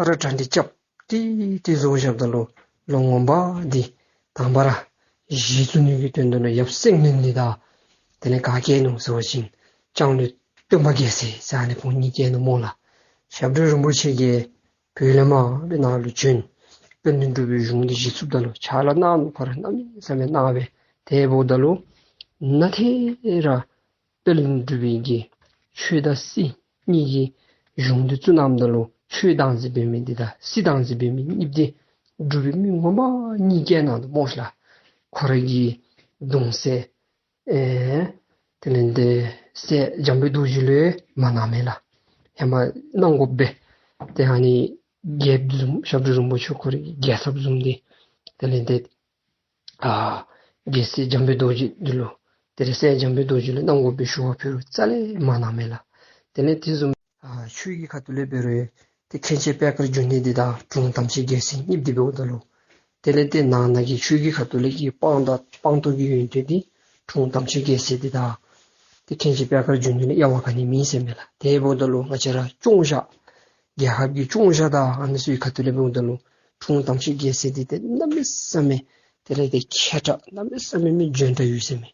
ར་གྲ་སྒྲིག་རྐྱབ་ཏེ་ཏེ་བཟོ་བཞགཔ་ད་ལུ་ལོ་ངོ་མ་འདི་དང་པ་ར་གཞི་བཙུགས་ནི་གི་དོན་དག་ལུ་ཡབ་སེང་བློན་འདི་དང་དེ་ལས་ག་བསྐོས་ནུག་ཟེར་བ་ཅིན་ལྕང་ལོ་སྟོན་པ་རྒྱལ་མཚན་ཟེར་ཨ་ནི་ཁོང་གཉིས་བསྐོས་ནུག་སྨོ་ལགས། ཞབས་དྲུང་རིན་པོ་ཆེ་གིས་བོད་ལས་མར་སྦེ་ནཱ་ལུ་བྱོན། དཔལ་ལྡན་འབྲུག་པའི་གཞུང་འདི་གཞི་བཙུགསཔ་ད་ལུ་ཕྱག་ལཱ་གནང་ནུག། ཁོ་ར་གནམ་མེད་ས་མེད་གནང་སྦེ་དེ་འབདཝ་ད་ལུ་ནཱ་ཏེ་ར་དཔལ་ལྡན་འབྲུག་པའི་གི་ཆོས་དང་སྲིད་གཉིས་ཀྱི་གཞུང་འདི་བཙུགས་གནངམ་ད་ལུ་ཆོས་བདག་འཛིན་འབད་མི་འདི་དང་སྲིད་བདག་འཛིན་འབད་མི་གཉིས་འདི་འབྲུག་པའི་མི་ངོ་མ་གཉིས་བསྐོས་གནང་ནུག་སྨོ་ཤིག་ལགས། ཁོ་ར་གི་གདུང་སྲས་ཨེ་དེ་ལས་ཏེ་སྲས་འཇམ་དཔལ་རྡོ་རྗེ་ལུ་མ་གནང་མས་ལགས། ཧེ་མ་གནང་དགོ་པས། ཏེ་ཨ་ནི་རྒྱལཔོ་བཟུམ་ཞབས་དྲུང་རིན་པོ་ཆེ་ཁོ་རའི་རྒྱལ་ཚབ་བཟུམ་འདི་དེ་ལས་ཏེ་ཨ་རྒྱལ་སྲས་འཇམ་དཔལ་རྡོ་རྗེ་འདི་ལུ་དེ་ལས་སྲས་འཇམ་དཔལ་རྡོ་རྗེ་ལུ་གནང་དགོ་པའི་ཞུ་བ་ཕུལ་རུང་རྩ་ལས་མ་གནང་མས་ལགས། དེ་ལས་དེ་བཟུམ་ཨ་ཆོས་ཀྱི་ཁ་ཐུག་ལས་འབད་རུང་ཏེ་མཁན་ཆེན་པད་དཀར་འབྱུང་གནས་འདི་དང་དྲུང་དམ་ཆོས་རྒྱལ་མཚན་གཉིསཔོ་འདི་འབདཝ་ད་ལུ་དེ་ལས་ཏེ་ནང་ན་གི་ཆོས་ཀྱི་ཁ་ཐུག་ལས་ཀྱི་དཔང་དང་དཔང་རྟགས་ཀྱི་ཡོན་ཏན་འདི་དྲུང་དམ་ཆོས་རྒྱལ་མཚན་འདི་དང་ཏེ་མཁན་ཆེན་པད་དཀར་འབྱུང་གནས་ལུ་དབྱེ་བ་ག་ནི་མེད་ཟེར་མས་ལགས། དེ་འབདཝ་ད་ལུ་ང་བཅས་ར་སྐྱོང་བཞག་རྒྱལ་ཁབ་ཀྱི་སྐྱོང་བཞག་དང་ཨ་ནི་ཚུ་གི་ཁ་ཐུག་ལས་འབདཝ་ད་ལུ་དྲུང་དམ་ཆོས་རྒྱལ་མཚན་འདི་ཏེ་གནམ་མེད་ས་མེད་དེ་ལས་ཏེ་མཁས་དྲགས་གནམ་མེད་ས་མེད་མི་འཇོན་དྲགས་ཡོད་ཟེར་མས།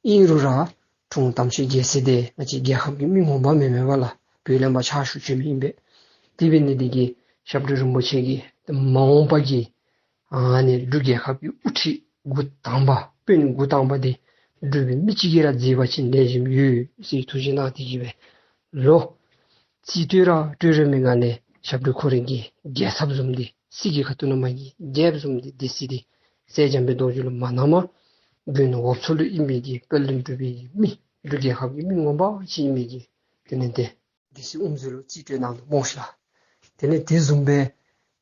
ཨིན་རུང་ར་དྲུང་དམ་ཆོས་རྒྱལ་མཚན་འདི་ང་བཅས་རྒྱལ་ཁབ་ཀྱི་མི་ངོ་མ་མེན་མས་པ་ལགས། བོད་ལས་མར་ཕྱག་ཞུ་བྱོན་མི་ཨིན་པས། དེ་འབད་ནི་འདི་གིས་ཞབས་དྲུང་རིན་པོ་ཆེ་གིས་མ་འོངས་པ་གི་ཨ་ནི་འབྲུག་རྒྱལ་ཁབ་ཀྱི་དབུ་ཁྲིད་འགོ་དང་པ་དཔོན་འགོ་དང་པ་འདི་འབྲུག་པའི་མི་གཅིག་གིས་ར་མཛད་པ་ཅིན་ལེགས་ཤོམ་ཡོད་ཟེར་ཐུགས་བཞེད་གནང་སྟེ་གིས་སྦེ་ལོ་རྩིས་སྤྲོད་ར་སྤྲོད་རན་མི་སྒང་ལས་ཞབས་དྲུང་ཁོ་རའི་གི་རྒྱལ་ཚབ་བཟུམ་འདི་སྲིད་ཀྱི་ཁ་ཐུག་ནང་མར་གྱི་རྒྱལཔོ་བཟུམ་འདི་སྡེ་སྲིད་འདི་སྲས་འཇམ་དཔལ་རྡོ་རྗེ་ལུ་མ་གནངམ་དགོན་འོབ་མཚོ་ལུ་ཨིན་མི་གི་དཔལ་ལྡན་འབྲུག་པའི་མི་འབྲུག་རྒྱལ་ཁབ་ཀྱི་མི་ངོ་མ་ཅིག་ཨིན་མི་གི་དེ་ལས་ཏེ་སྡེ་སྲིད་དབུ་མཛད་ལུ་རྩིས་སྤྲོད་གནང་ནུག་སྨོ་ཤིག་ལགས། དེ་ལས་དེ་བཟུམ་སྦེ་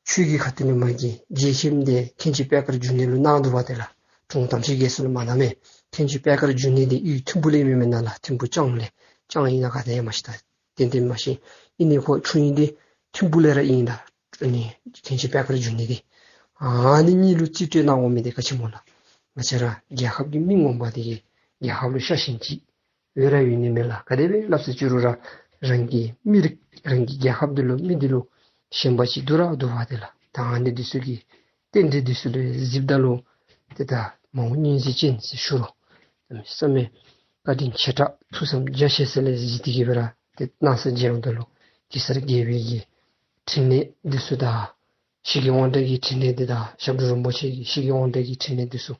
ཆོས་ཀྱི་ཁ་ཐུག་ནས་མ་གི་རྒྱལ་ཁྱིམ་དེ་མཁན་ཆེན་པད་དཀར་འབྱུང་གནས་ལུ་གནང་འདུག་པ། དེ་ལགས་དྲུང་དམ་ཆོས་རྒྱལ་སྲས་ལུ་མ་གནང་མས། མཁན་ཆེན་པད་དཀར་འབྱུང་གནས་དེ་ཡུལ་ཐིམ་ཕུག་ལས་མེན་མེན་ན་ལགས། ཐིམ་ཕུག་ལྕང་ལས། ལྕང་ཨིན་ན་ག་ཏེ་ཡང་མ་ཤེས། ད་ཏན་ཏན་མ་ཤེས། ཨིན་ནི་ཁོ་འཁྲུངས་ཡུལ་དེ་ཐིམ་ཕུག་ལས་ར་ཨིན་ད། ཨ་ནི་མཁན་ཆེན་པད་དཀར་འབྱུང་གནས་དེ། ཨ་ནི་གཉིས་ལུ་རྩིས་སྤྲོད་གནང་དགོ་མི་དེ་ག་ཅི་སྨོ་ལགས། ང་བཅས་ར་རྒྱལ་ཁབ་ཀྱི་མི་ངོ་མ་དེ་གིས་རྒྱལ་ཁབ་ལུ་ཤ་ཞེན་ཅིག་ཡོད་ར་ཡོད་ནི་མས་ལགས། ག་དེ་སྦེ་སླབ་ཟེར་ཅི་རུང་ར་རང་གི་མི་རིགས་རང་གི་རྒྱལ་ཁབ་འདི་ལུ་མི་འདི་ལུ་ཞེན་པ་ཅིག་འདུག་ར་འདུག་པ་དེ་ལགས། ད་ཨ་ནི་འདི་ཚུ་གི་རྟེན་འབྲེལ་འདི་ཚུ་ལུ་གཟིགསཔ་ད་ལུ་ཏེ་ད་མ་འོངས་སྙིང་རྗེ་ཅན་ཟེར་ཞུ་རུང་གནམ་མེད་ས་མེད་བཀའ་དྲིན་ཆེ་དྲགས་ཐུགས་བསམ་རྒྱ་ཆེ་ས་ལས་གཟིགས་ཏེ་གི་སྦེ་ར་ཏེ་གནང་ས་མཇལཝ་ད་ལུ་གེ་སར་རྒྱལ་པོའི་གི་ཕྲིན་ལས་འདི་ཚུ་དང་ཞི་རྒྱས་དབང་དྲག་གི་ཕྲིན་ལས་འདི་དང་ཞབས་དྲུང་རིན་པོ་ཆེ་གི་ཞི་རྒྱས་དབང་དྲག་གི་ཕྲིན་ལས་འདི་ཚུ་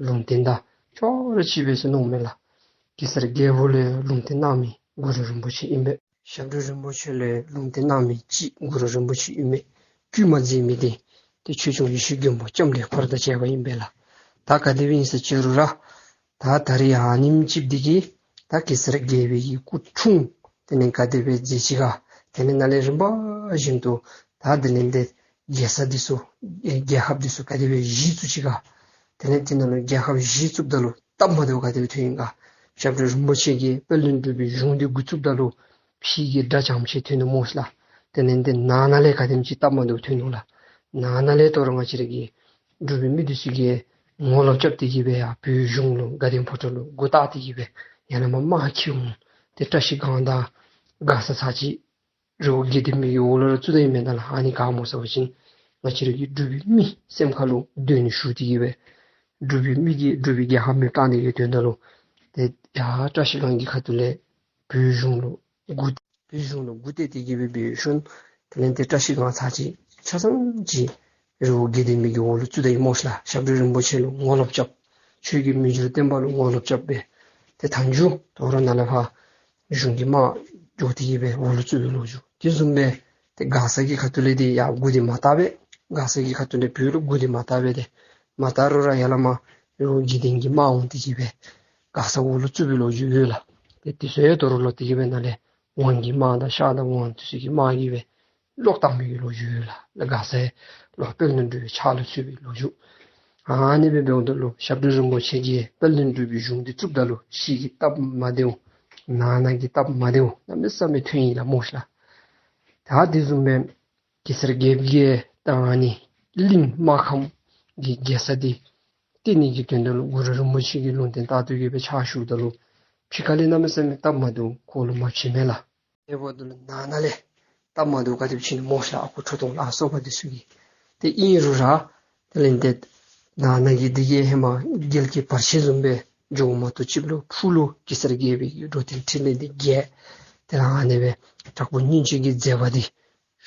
ལུང་བསྟན་དང་ཅོག་ར་གཅིག་པས་ཟེར་མནོཝ་མས་ལགས། གེ་སར་རྒྱལ་པོ་ལུ་ལུང་བསྟན་གནང་མི་གུ་རུ་རིན་པོ་ཆེ་ཨིན་པས། ཞབས་དྲུང་རིན་པོ་ཆེ་ལུ་ལུང་བསྟན་གནང་མི་ཅིག་གུ་རུ་རིན་པོ་ཆེ་ཨིན་པས། བསྐུལ་མ་མཛད་མི་དེ་ཏེ་ཆོས་སྐྱོང་ཡེ་ཤེས་མགོན་པོ་ལྕམ་དྲལ་འཁོར་དང་བཅས་པ་ཨིན་པས་ལགས། ད་ག་དེ་སྦེ་ཨིན་ཟེར་ཅི་རུང་ར་ད་ད་རེས་ཨ་ནེམ་ཅིག་འདི་གིས་ད་གེ་སར་རྒྱལ་པོའི་གི་སྐུ་འཁྲུངས། དེ་ལས་ག་དེ་སྦེ་མཛད་ཅི་ག། དེ་ལས་ནཱ་ལས་རིམ་པ་བཞིན་དུ་ད་དེ་ལས་ཏེ་རྒྱལ་ས་འདི་ཚུ་ཨེ་རྒྱལ་ཁབ་འདི་ཚུ་ག་དེ་སྦེ་གཞི་བཙུགས་ཅི་ག། དེ་ལས་དེ་ནང་ལུ་རྒྱལ་ཁབ་གཞི་བཙུགསཔ་ད་ལུ་སྟབས་མ་བདེཝ་ག་དེ་སྦེ་ཐོན་ཡི་ག། ཞབས་དྲུང་རིན་པོ་ཆེ་གིས་དཔལ་ལྡན་འབྲུག་པའི་གཞུང་འདི་འགོ་བཙུགསཔ་ད་ལུ་ཕྱི་གི་དགྲ་ཙམ་ཅིག་ཐོན་ནུག་སྨོ་ལགས། དེ་ལས་ཏེ་ནང་ན་ལས་ག་དེམ་ཅིག་སྟབས་མ་བདེཝ་ཐོན་ནུག་ལགས། ནང་ན་ལས་དོ་རུང་ང་བཅས་ར་གི་འབྲུག་པའི་མི་འདི་ཚུ་གིས་ངོ་ལོག་རྐྱབ་སྟེ་གི་སྦེ་ཡར་བོད་གཞུང་ལུ་དགའ་ལྡན་ཕོ་བྲང་ལུ་མགུ་བཏགས་ཏེ་གི་སྦེ་ཡར་ལས་མར་དམག་འཁྱིད་འོང་། ཏེ་བཀྲ་ཤིས་སྒང་དང་མགར་ས་ཚར་གཅིག་རི་བོ་དགེ་ལྡན་པའི་གི་འོག་ལུ་ར་བཙུགས་ད་ཡི་མེན་ན་ལགས། ཨ་ནི་ག་སྨོ་ཟེར་བ་ཅིན་ང་བཅས་ར་གི་འབྲུག་པའི་མི་སེམས་ཁ་ལུ་གདོན་ཞུགས་ཏེ་གི་སྦེ་འབྲུག་པའི་མི་གིས་འབྲུག་པའི་རྒྱལ་ཁབ་མེདཔ་བཏང་ནི་གི་དོན་དག་ལུ་ཏེ་ཡར་བཀྲ་ཤིས་སྒང་གི་ཁ་ཐུག་ལས་བོད་གཞུང་ལུ་མགུ་བོད་གཞུང་ལུ་མགུ་བཏེགས་ཏེ་གི་སྦེ་འབད་ཞིནམ་དེ་ལས་ཏེ་བཀྲ་ཤིས་སྒང་ཚར་གཅིག་ཆ་ཚང་ཅིག་རི་བོ་དགེ་ལྡན་པའི་གི་འོག་ལུ་བཙུགས་ད་ཡི་སྨོ་ལགས། ཞབས་དྲུང་རིན་པོ་ཆེ་ལུ་ངོ་ལོག་རྐྱབ། ཆོས་རྒྱལ་མི་འགྱུར་བརྟན་པ་ལུ་ངོ་ལོག་རྐྱབ་སྦེ་ཏེ་མཐའ་མཇུག་དོ་རུང་ནཱ་ལས་ཕར་གཞུང་གི་དམག་འགྱོ་སྟེ་གི་སྦེ་འོག་ལུ་བཙུགས་པའི་ལོ་རྒྱུས། དེ་བཟུམ་སྦེ་ཏེ་མགར་ས་གི་ཁ་ཐུག་ལས་ཏེ་ཡར་མགུ་འདི་མ་བཏགས་པས། མགར་ས་གི་ཁ་ཐུག་ལས་བོད་ལུ་མགུ་འདི་མ་བཏགས་པས། ཏེ་མ་བཏགས་རུང་ར་ཡར་ལས་མར་རི་བོ་དགེ་ལྡན་གྱི་དམག་འོང་སྟེ་གི་སྦེ་མགར་ས་འོག་ལུ་བཙུགས་པའི་ལོ་རྒྱུས་ཡོད་ལགས། ཏེ་དེ་ཚུ་ཡང་དོ་རུང་ལོག་སྟེ་གི་སྦེ་ནཱ་ལས་ཝང་གི་དམག་དང་ཤར་དང་ཝང་དེ་ཚུ་གི་དམག་གིས་སྦེ་ལོག་བཏང་མི་གི་ལོ་རྒྱུས་ཡོད་ལགས། ལགས་མགར་སའི་ལོག་དཔལ་ལྡན་འབྲུག་པའི་ཕྱག་ལུ་ཚུད་པའི་ལོ་རྒྱུས། ཨ་ནི་སྦེ་འབདཝ་ད་ལུ་ཞབས་དྲུང་རིན་པོ་ཆེ་གིས་དཔལ་ལྡན་འབྲུག་པའི་གཞུང་འདི་བཙུགསཔ་ད་ལུ་ཕྱི་གི་སྟབས་མ་བདེཝ་ནང་ན་གི་སྟབས་མ་བདེཝ་གནམ་མེད་ས་མེད་ཐོན་ཡི་ལགས་སྨོ་ལགས། ད་དེ་བཟུམ་སྦེ་གེ་སར་རྒྱལཔོ་གིས་ད་ཨ་ནི་གླིང་སྨར་ཁམས་ཀྱི་རྒྱལ་ས་འདི་བཏེག་ནི་གི་དོན་དག་ལུ་གུ་རུ་རིན་པོ་ཆེ་གིས་ལུང་བསྟན་བཏང་སྟེ་གི་སྦེ་ཕྱག་ཞུཝ་ད་ལུ་ཕྱི་ཁ་ལས་གནམ་མེད་ས་མེད་སྟབས་མ་བདེཝ་ཁོ་ལུ་མ་བྱུང་མས་ལགས། དེ་འབདཝ་ད་ལུ་ནང་ན་ལས་སྟབས་མ་བདེཝ་ག་དེ་སྦེ་བྱུང་ནུག་སྨོ་ལགས། ཨ་ཁུ་ཁྲོ་ཐུང་ལ་སོགས་པ་འདི་ཚུ་གིས། ཏེ་ཨིན་རུང་ར་དེ་ལས་ཏེ་ནང་ན་གི་འདི་གིས་ཧེ་མ་རྒྱལ་གྱི་བར་ཆད་བཟུམ་སྦེ་འགྱོཝ་མ་གཏོགས་ཅིག་ལུ་ཕུགས་ལུ་གེ་སར་རྒྱལ་པོའི་གི་འགྲོ་དོན་ཕྲིན་ལས་འདི་རྒྱས། དེ་ལས་ཨ་ནི་སྦེ་དྲག་པོ་སྙིང་རྗེ་གི་མཛད་པ་འདི་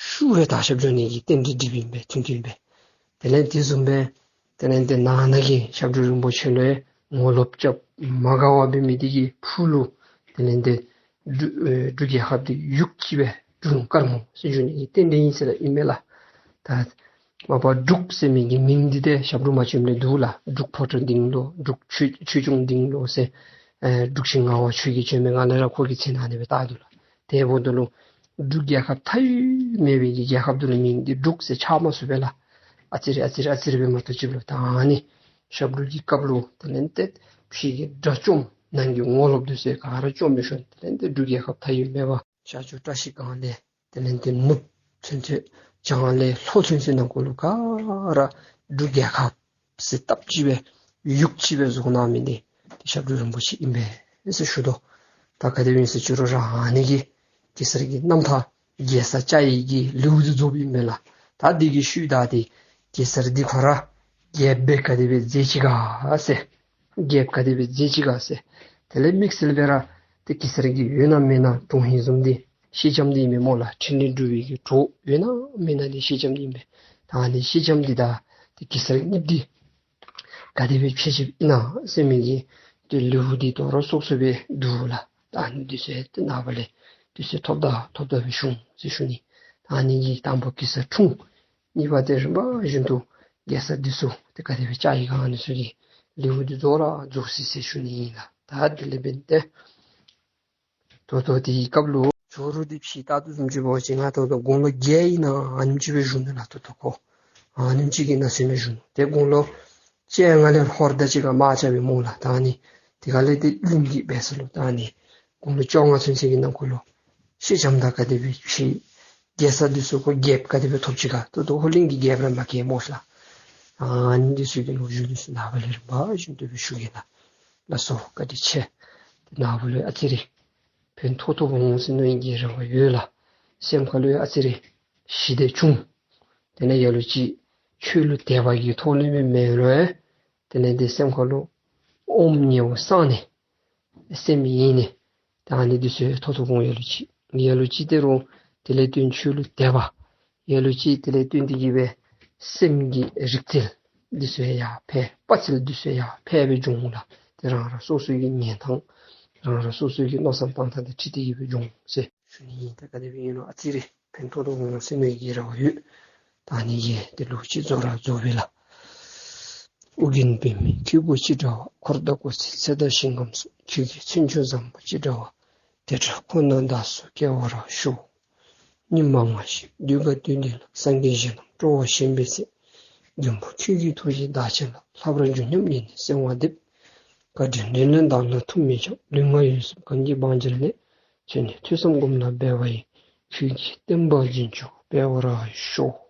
ཤུགས་རེ་དར་ཁྱབ་འགྱོ་ནི་གི་རྟེན་འབྲེལ་འགྲིགཔ་ཨིན་པས། མཐུན་མཐུན་སྦེ། དེ་ལས་དེ་བཟུམ་སྦེ་དེ་ལས་ཏེ་ནང་ན་གི་ཞབས་དྲུང་རིན་པོ་ཆེ་ལུ་ངོ་ལོག་རྐྱབ་མ་དགའ་བ་འབད་མི་འདི་གིས་ཕུགས་ལུ་དེ་ལས་ཏེ་འབྲུག་ཨེ་འབྲུག་རྒྱལ་ཁབ་འདི་ཡུག་ཅིག་སྦེ་འབྲུག་ལུང་དཀར་མོ་ཟེར་ཞུ་ནི་གི་རྟེན་འབྲེལ་ཨིན་ཟེར་ཨིན་མས་ལགས། ད་མ་པ་འབྲུག་ཟེར་མི་གི་མིང་འདི་ཏེ་ཞབས་དྲུང་མ་བྱོནམ་ལས་འདུག་ལགས། འབྲུག་ཕོ་བྲང་སྡིང་ལོ། འབྲུག་ཆོས་ཆོས་སྐྱོང་སྡིང་ལོ་ཟེར། ཨེ་འབྲུག་ཆེན་ངག་དབང་ཆོས་རྒྱལ་བྱོན་མི་སྒང་ལས་ར་ཁོ་གི་མཚན་ཨ་ནི་སྦེ་བཏགས་འདུག་ལགས། དེ་འབདཝ་ད་ལུ་འབྲུག་རྒྱལ་ཁབ་མཐའ་དབུས་མེད་པའི་གི་རྒྱལ་ཁབ་འདི་ལུ་མིང་འདི་འབྲུག་ཟེར་ཆགས་མ་ཚུགས་པས་ལགས། ཨ་ཙི་རེ་ཨ་ཙི་རེ་ཨ་ཙི་རེ་སྦེ་མ་གཏོགས་ཅིག་ལུ། ད་ཨ་ནི་ཞབས་དྲུང་གི་སྐབས་ལུ་དེ་ལས་ཏེ་ཕྱི་གི་དགྲ་བཅོམ་ནང་གི་ངོ་ལོགཔ་འདི་ཚུ་ག་ར་བཅོམ་སྦེ་ཞིནམ་དེ་ལས་ཏེ་འབྲུག་རྒྱལ་ཁབ་མཐའ་དབུས་མེད་པ་ཤར་ཕྱོགས་བཀྲ་ཤིས་སྒང་ལས་དེ་ལས་ཏེ་ནུབ་ཚུན་ཚོད་བྱང་ལས་ལྷོ་ཚུན་ཚོད་ནང་འཁོད་ལུ་ག་ར་འབྲུག་རྒྱལ་ཁབ་ཟེར་སྟབས་གཅིག་སྦེ་ཡུག་གཅིག་སྦེ་བཟོ་གནང་མི་འདི་ཏེ་ཞབས་དྲུང་རིན་པོ་ཆེ་ཨིན་པས་ཟེར་ཞུ་དོ། ད་ག་དེ་སྦེ་ཨིན་ཟེར་ཅི་རུང་ར་ཨ་ནི་གིས་གེ་སར་གྱི་རྣམ་ཐར་རྒྱལ་ས་བཅའ་ཡི་གི་ལེའུ་འདི་རྫོགསཔ་ཨིན་པས་ལགས། ད་འདི་གི་ཤུལ་ད་ཏེ་གེ་སར་འདི་ཁོ་ར་རྒྱལཔོ་སྦེ་ག་དེ་སྦེ་མཛད་ཅི་ག་ཟེར། རྒྱལཔོ་ག་དེ་སྦེ་མཛད་ཅི་ག་ཟེར། དེ་ལས་དམིགས་བསལ་སྦེ་ར་ཏེ་གེ་སར་གྱི་ཡོད་ན་མེད་ན་དོན་ཧིང་བཟུམ་འདི་སེང་ལྕམ་འདི་ཨིན་མས་སྨོ་ལགས། འཕྲིན་ལས་སྒྲུབ་པའི་གི་གྲོགས་ཡོད་ན་མེད་ན་འདི་སེང་ལྕམ་འདི་ཨིན་པས། ད་ཨ་ནི་སེང་ལྕམ་འདི་དང་ཏེ་གེ་སར་གཉིས་འདི་ག་དེ་སྦེ་ཕྱད་ཕྱདཔ་ཨིན་ན་ཟེར་མི་གི་ཏེ་ལེའུ་འདི་དོ་རུང་སོ་སོ་སྦེ་འདུག་ལགས། ད་ཨ་ནི་འདི་ཚུ་ཏེ་ནངས་པ་ལས་འདི་ཚུ་ཐོབ་ད་ཐོབ་ད་སྦེ་ཞུ་འོང་ཟེར་ཞུ་ནི། ད་ཨ་ནི་གི་དང་པ་གེ་སར་འཁྲུངས། གཉིས་པ་ཏེ་རིམ་པ་བཞིན་དུ་རྒྱལ་ས་འདི་ཚུ་ཏེ་ག་དེ་སྦེ་བཅའ་ཡི་ག་ཨ་ནི་ཚུ་གི་ལེའུ་འདི་རྫོགས་ར་རྫོགས་ཅི་ཟེར་ཞུ་ནི་ཨིན་ལགས། ད་དེ་ལས་འབདན་ཏེ་ད་ལྟོ་དེའི་སྐབས་ལུ་ཇོ་རུ་འདི་ཕྱི་ལྟ་དོ་བཟུམ་ཅིག་འབད་བ་ཅིན་ང་ད་ལྟོ་དགུང་ལོ་བརྒྱད་ཨིན་ན་ཨ་ནེམ་ཅིག་སྦེ་བཞུགས་ནུག་ལགས། ད་ལྟོ་ཁོ་ ཨ་ནེམ་ཅིག་གི་ནང་ཚུད་ནི་བཞུགས་ནུག། ཏེ་དགུང་ལོ་བཅོ་ལྔ་ལས་ཧོར་དང་གཅིག་ཁར་དམག་རྐྱབ་པའི་མོ་ལགས། ད་ཨ་ནི་དེ་ཁ་ལས་ཏེ་གླིང་གི་སྦེ་ཟེར་ལོ། ད་ཨ་ནི་དགུང་ལོ་བཅོ་ལྔ་ཚུན་ཚོད་ཀྱི་ནང་འཁོད་ལུ་ཤེས་ལྕམ་དང་ག་དེ་སྦེ་ཕྱད། རྒྱལ་ས་འདི་ཚུ་ཁོ་རྒྱལཔོ་ག་དེ་སྦེ་ཐོབ་ཅི་ག། ད་ལྟོ་ཧོར་གླིང་གི་རྒྱལཔོ་ར་མ་གྱེས་མོ་ལགས། ཨ་ནི་འདི་ཚུ་གི་ལོ་རྒྱུས་འདི་ཚུ་ནངས་པ་ལས་རིམ་པ་བཞིན་དུ་སྦེ་ཞུ་གེ་ལགས། ལགས་སོ། བཀའ་དྲིན་ཆེ། ཏེ་ནངས་པ་ལུ་ཨ་ཙི་རེ་ཕན་ཐོགས་ཐོགསཔ་འོང་ཟེར་མནོ་ནི་གི་རེ་བ་ཡོད་ལགས། སེམས་ཁ་ལུ་ཡང་ཨ་ཙི་རེ་ཞི་བདེ་བྱུང་། དེ་ལས་ལ་ལུ་ཅིག་ཆོས་ལུ་དད་པ་གི་ཐོག་ལས་མེན་མེན་རུང་ཡང་དེ་ལས་ཏེ་སེམས་ཁ་ལུ་ཨོམ་ཉེ་བོ་སངས་ནི་སེམས་ཡེངས་ནི། ད་ཨ་ནི་འདི་ཚུ་ཐོགས་ཐོགསཔ་འོང་ལ་ལུ་ཅིག། ལ་ལུ་ཅིག་ཏེ་རུང་དེ་ལས་བརྟེན་ཆོས་ལུ་དད་པ། ལ་ལུ་ཅིག་དེ་ལས་བརྟེན་ཏེ་གི་སྦེ་སེམས་ཀྱི་རིག་རྩལ་འདི་ཚུ་ཡར་འཕེལ། དཔའ་རྩལ་འདི་ཚུ་ཡར་འཕེལ་སྦེ་འགྱོ་འོང་ལགས། ཏེ་རང་རང་སོ་སོ་གི་ཉན་ཐངས་རང་རང་སོ་སོ་གི་མནོ་བསམ་བཏང་ཐངས་དང་འཁྲིལ་ཏེ་གི་སྦེ་འགྱོ་འོང་ཟེར་ཞུ་ནི་ཨིན། ད་ག་དེ་སྦེ་ཨིན་རུང་ཨ་ཙི་རེ་ཕན་ཐོགས་ཐོགསཔ་འོང་ཟེར་མནོ་ནི་གི་རེ་བ་ཡོད། ད་ཨ་ནི་གིས་ཏེ་ལོག་ཅི་རྫོགས་ར་རྫོགས་པས་ལགས། ཨོ་རྒྱན་པདྨ་ཁྱེད་སྐུ་ཅི་འདྲ་བ། འཁོར་དང་སྐུ་ཚེ་ཚད་དང་ཞིང་ཁམས་སུ། ཁྱེད་ཀྱི་མཚན་མཆོག་ཟབ་མོ་ཅི་འདྲ་བ། དེ་འདྲ་ཁོ་ན་བདག་སོགས་སྐྱེ་བོ་ར་ཤོག། ཉི་མ་ལྔ་བཞི་དུས་དགའ་སྟོན་ལྡན་ལ། སངས་རྒྱས་གཞན་རྣམས་སྤྲོ་བ་ཞན་པའི་ཚེ། མགོན་པོ་ཁྱེད་ཀྱི་ཐུགས་རྗེས་བདག་ཅག་ལ། ལྷ་བར་འབྱུང་སྙམ་ཡེ་ནས་གསོལ་བ་འདེབས། བཀའ་དྲིན་འདྲེན་ལས་བདག་ལ་ཐུགས་མི་འཆབ། ལུས་ངག་ཡིད་གསུམ་གང་གིས་བང་བྱ་ལས། ཚུལ་གནས་ཐོས་བསམ་སྒོམ་ལ་འབད་བ་ཡིས། ཁྱེད་ཀྱི་བསྟན་པ་རྒྱུན་སྐྱོང་འབད་བར་ཤོག།